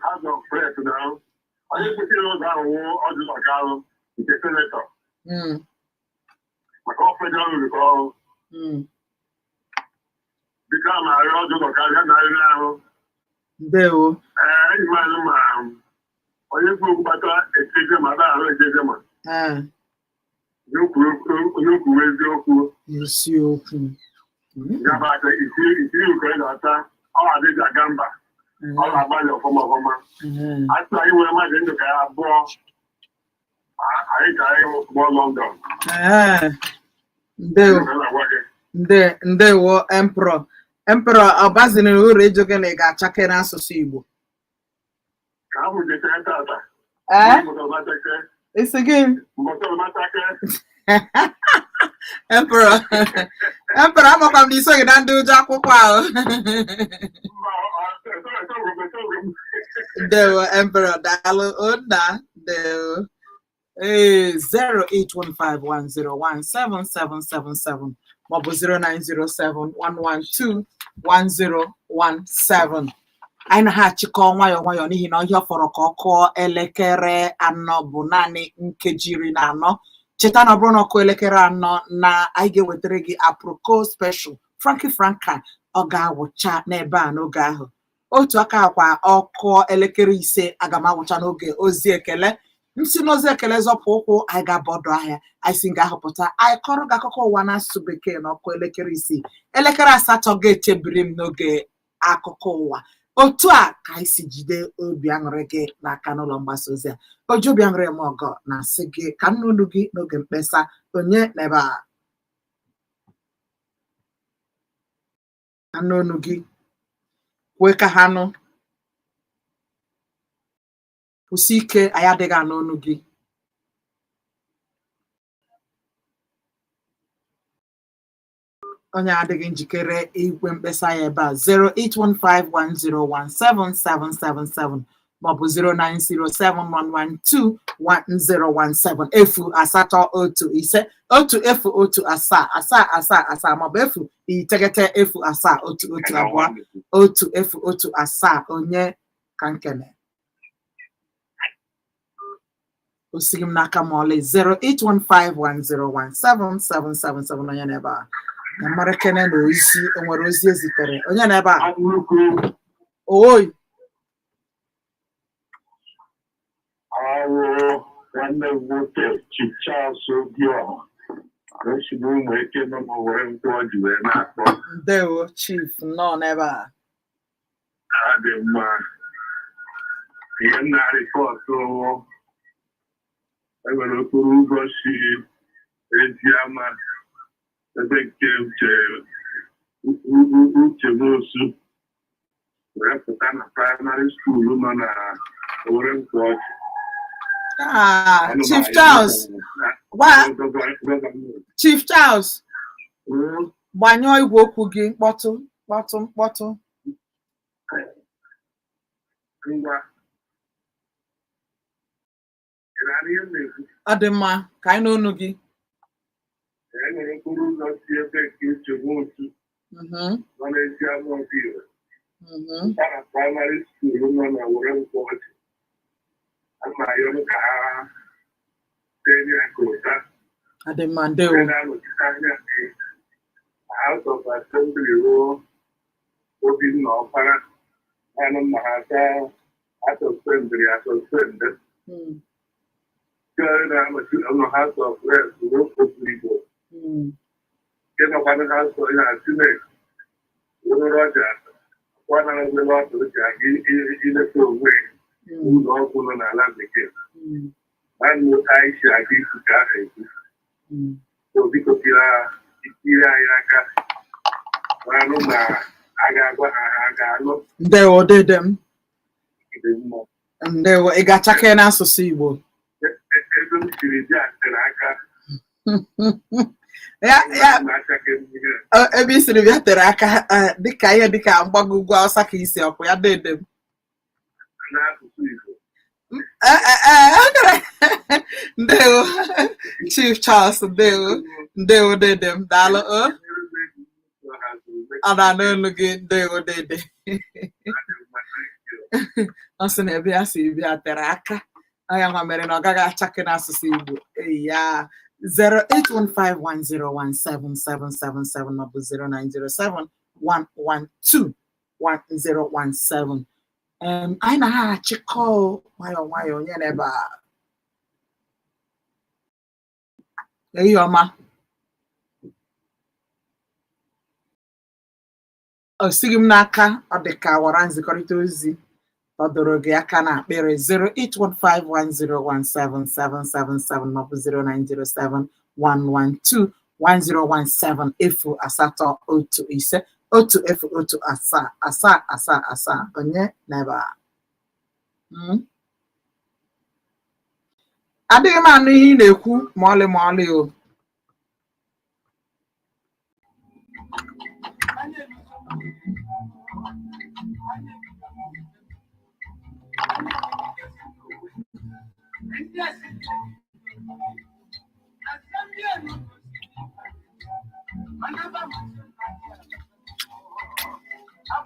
House of Rep na onye kwesịrị ụzọ ahụ wụ Ọjị Ọkarụ nke senator maka ọ federal road ka ọrụ. Biko, a ma-arịọ Ọjị Ọkarụ ya na arịrị ahụ. Ndewo. Ee, enyi m anyị ma onye kwu okwu gbata echeje ma ada ahụ echeje ma onye kwuru eziokwu. Isiokwu. Ya bụ aka isi isi ụkọ ị ga-ata ọ adịghị aga mba. Ọ na-agbalị ọfụma ọfụma. Asị anyị nwere mmadụ ndụ ka ya abụọ, anyị ka anyị gbụọ London. Ee, ndewo. Ihe na-agwa gị. Ndewo, Emperor. Emperor, ọ baziri uru ịjụ gị na ị ga-achake n'asụsụ Igbo. Ka ahụ jechere tata. Ee. Mbọsị ọmatake. Isi gị? Mbọsị ọmatake. Emperor, Emperor, amakwa m na isoghị na ndị ụjọ akwụkwọ ahụ. Mba, esoghi m. Ndewo, Emperor, daalụ nna, ndewo. Ee, 08151017777 maọbụ 0907112 1017. Anyị na ha achịkọ nwayọọ nwayọọ n'ihi na ihe ọ fọrọ ka ọ kụọ elekere 4 bụ naanị nkeji 14. Cheta na ọ bụrụ na ọ kụọ elekere 4 na anyị ga-ewetara gị Aproko Special Frankie Franka, ọ ga-awụcha n'ebe a n'oge ahụ. Otu aka akwa ọ kụọ elekere 5, aga m awụcha n'oge ozi ekele. Nsi n'ozi ekele zọpụ ụkwụ, anyị ga-aba ọdụ ahịa. Anyị si nga ahụpụta, anyị kọrọ gị akụkọ ụwa n'asụsụ Bekee na ọkụ elekere 6. Elekere 8 ga-echebiri m n'oge akụkọ ụwa. Otu a ka anyị si jide obi aṅụrị gị n'aka n'ụlọ mgbasa ozi a. Oji obi aṅụrị eme ọgọ na-asị gị ka nnu olu gị n'oge mkpesa. Onye n'ebe a? Ka nnu olu gị kwee ka ha nụ. Kwụsị ike, anyị adịghị anụ olu gị. Onye adịghị njikere ikwe mkpesa ya ebe a, 08151017777 maọbụ 09071121017, 08151 1017 777 maọbụ 090 07 112 1017. Onye ka nkene osighi m n'aka ma ọlị. 08151017777. Onye n'ebe a na mara kene na ozi o nwere ozi ezitere onye n'ebe a? Oi. Awụ nwanne m nwoke, Chief Charles Obiọha, ka o si n'ụmụ eke nọ n'Owere nkwụ ji wee na-akpọ. Ndewo, Chief, nnọọ n'ebe a. Ha dị mma. Ihe m na-report, enwere okporo ụzọ si Eziama, ebe nke Uche Uche Nwosu, wee pụta na primary school nọ na Owere Nkwụ Ọjị. Ah, Chief Charles, gwa Chief Charles, gbanyụọ igwe okwu gị. Mkpọtụ, mkpọtụ, mkpọtụ. Ngwa, ị na-anụ ihe m na-ekwu? Ọ dị mma, ka anyị n'onu gị. E nwere okporo ụzọ si ebe nke Uche Nwosu nọ n'Eziama Ọbịa pụta na primary school nọ na Owere Nkwụ Ọjị. A na-ayọrọ ka ha tenye ya ka ụta. Ọ dị mma, ndewo. Ndị na-anọchite anya ndị House of Assembly ruo Obinna Ọkpara anụ ma ha taa asuspendịrị asuspend. Ndị na-anọchi nọ House of Reps ruo Obigbo, nke nọkwa na House of ya Senate ruo Roger kwanarụzila ọdụ ji aga ileta onwe ya ụlọ ọgwụ nọ n'ala Bekee. Naanị otu anyị si aga ikwu ka ahụ ekwu. So biko, tiri anyị aka maranụ ma a ga-agwa ha, ha ga-anụ. Ndewo, dede m. Dị mma. Ndewo. Ị ga-achake n'asụsụ Igbo? Ebe m siri bịa tere aka. Ya ya. Na-achake m ihe. Ebe i siri bịa tere aka, dịka ihe dịka mgbago ugwu Awụsa ka isi ọkụ ya, dede m. N'asụsụ Igbo. Ee, ndewo, Chief Charles, ndewo, ndewo, dede m, daalụ o. Ọ na-anụ olu gị. Ndewo, dede. Ọ sị na ebe ya si bịa tere aka, ọ ya nwa mere na ọ gaghị achake n'asụsụ Igbo. Eyi ya, 08151017777 maọbụ 09071121017. Anyị na ha achịkọ nwayọọ nwayọọ. Onye n'ebe a? Ehihie ọma. O sighị m n'aka, ọ dị ka wara nzikọrịta ozi ọ dọrọ gị aka na akpịrị. 08151017777 maọbụ 09071121017, 08151 017 77777. Onye n'ebe a? Adịghị m anụ ihe ị na-ekwu ma ọlị ma ọlị o.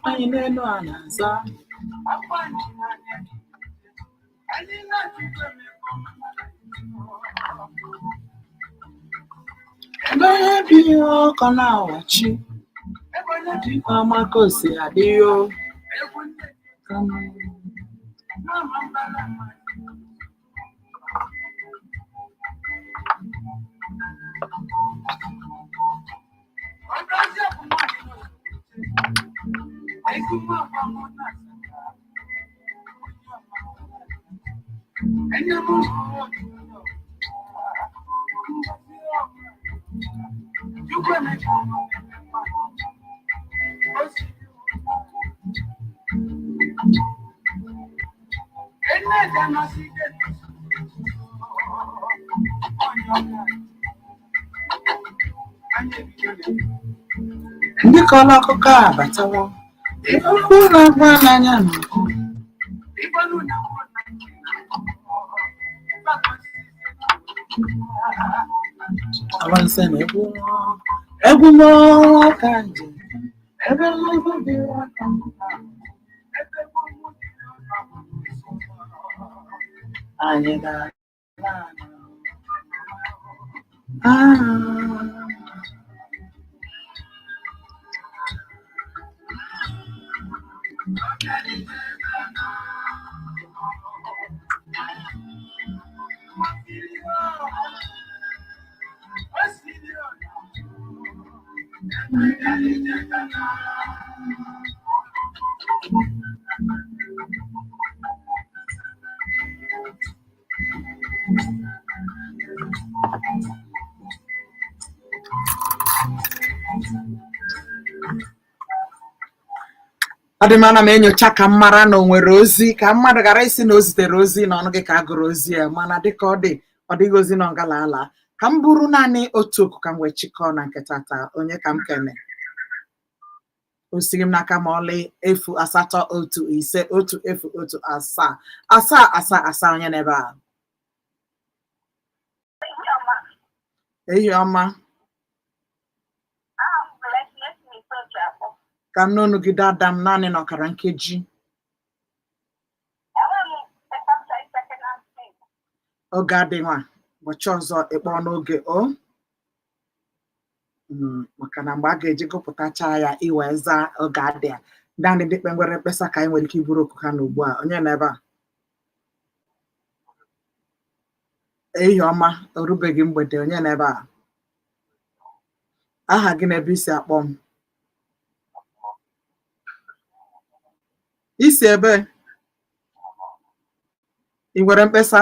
Anyị n'elu a na-aza. Ebe onye bi ọkọ na-awachi, dịka ọma ka o si adị o. Ndị kọrọ akụkọ a abatawo. Okwu na-agba n'anya na-ekwu. Awanse na egwu nwa, egwu nwa ka njem, ebe mmegbu dị aka mma. Anyị ga-ala ala. Ah. Ọ dị mma, ana m enyocha ka m mara na o nwere ozi ka mmadụ ghara isi na o zitere ozi na ọnụ gị ka a gụrụ ozi ya, mana dịka ọ dị, ọ dịghị ozi na ọgala ala. Ka m bụrụ naanị otu oku ka m wee chịkọọ na nke tata. Onye ka m kene? O sighị m n'aka ma ọlị. 081 5 10 17 7 7. Onye n'ebe a? Ehi ọma. Ka m n'onu gị dada m, naanị na ọkara nkeji. Oge adịghị. Ụbọchị ọzọ ịkpọọ n'oge o, maka na mgbe a ga-eji gụpụtacha ya iwee zaa, oge adị ya. Naanị ndị kpengwere mkpesa ka anyị nwere ike iburu oku ha na ugbu a. Onye nọ ebe a? Ehihie ọma, o rubeghị mgbede. Onye nọ ebe a? Aha gị na ebe isi akpọ m? Isi ebe? Ị nwere mkpesa?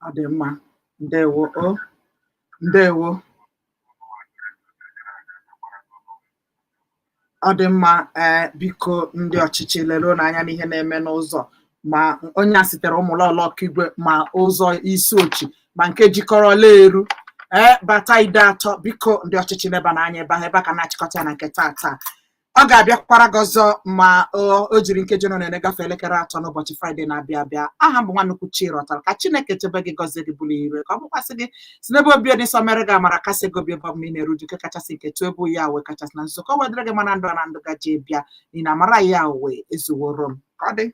Ọ dị mma, ndewo o, ndewo. Ọ dị mma. Ee, biko, ndị ọchịchị, leruo n'anya n'ihe na-eme n'ụzọ, ma onye a sitere ụmụlọlọ ọkaigwe, ma ụzọ isi ochi, ma nke jikọrọ eru ee bata ide atọ. Biko, ndị ọchịchị, leba n'anya ebe ahụ. Ebe a ka na-achịkọta ya na nke taa. Ọ ga-abịakwara gị ọzọ ma o jiri nkeji nọ na-ene gafee elekere 3 n'ụbọchị Fraịde na-abịa abịa. Aha m bụ Nwanukwu Chirọtara. Ka Chineke chebe gị, gọzie gị, bụrụ ire ka ọ bụkwasị gị, si n'ebe obi dị nsọ mere gị amara, kasị gị obi ebe ọ bụla ị na-eru uju, nke kachasị nke tụ ebu ya wee kachasị na nzukọ wedịrị gị mana ndụ na ndụ gaji bịa, n'ihi na amara ya wee ezuworo m. Ka ọ dị.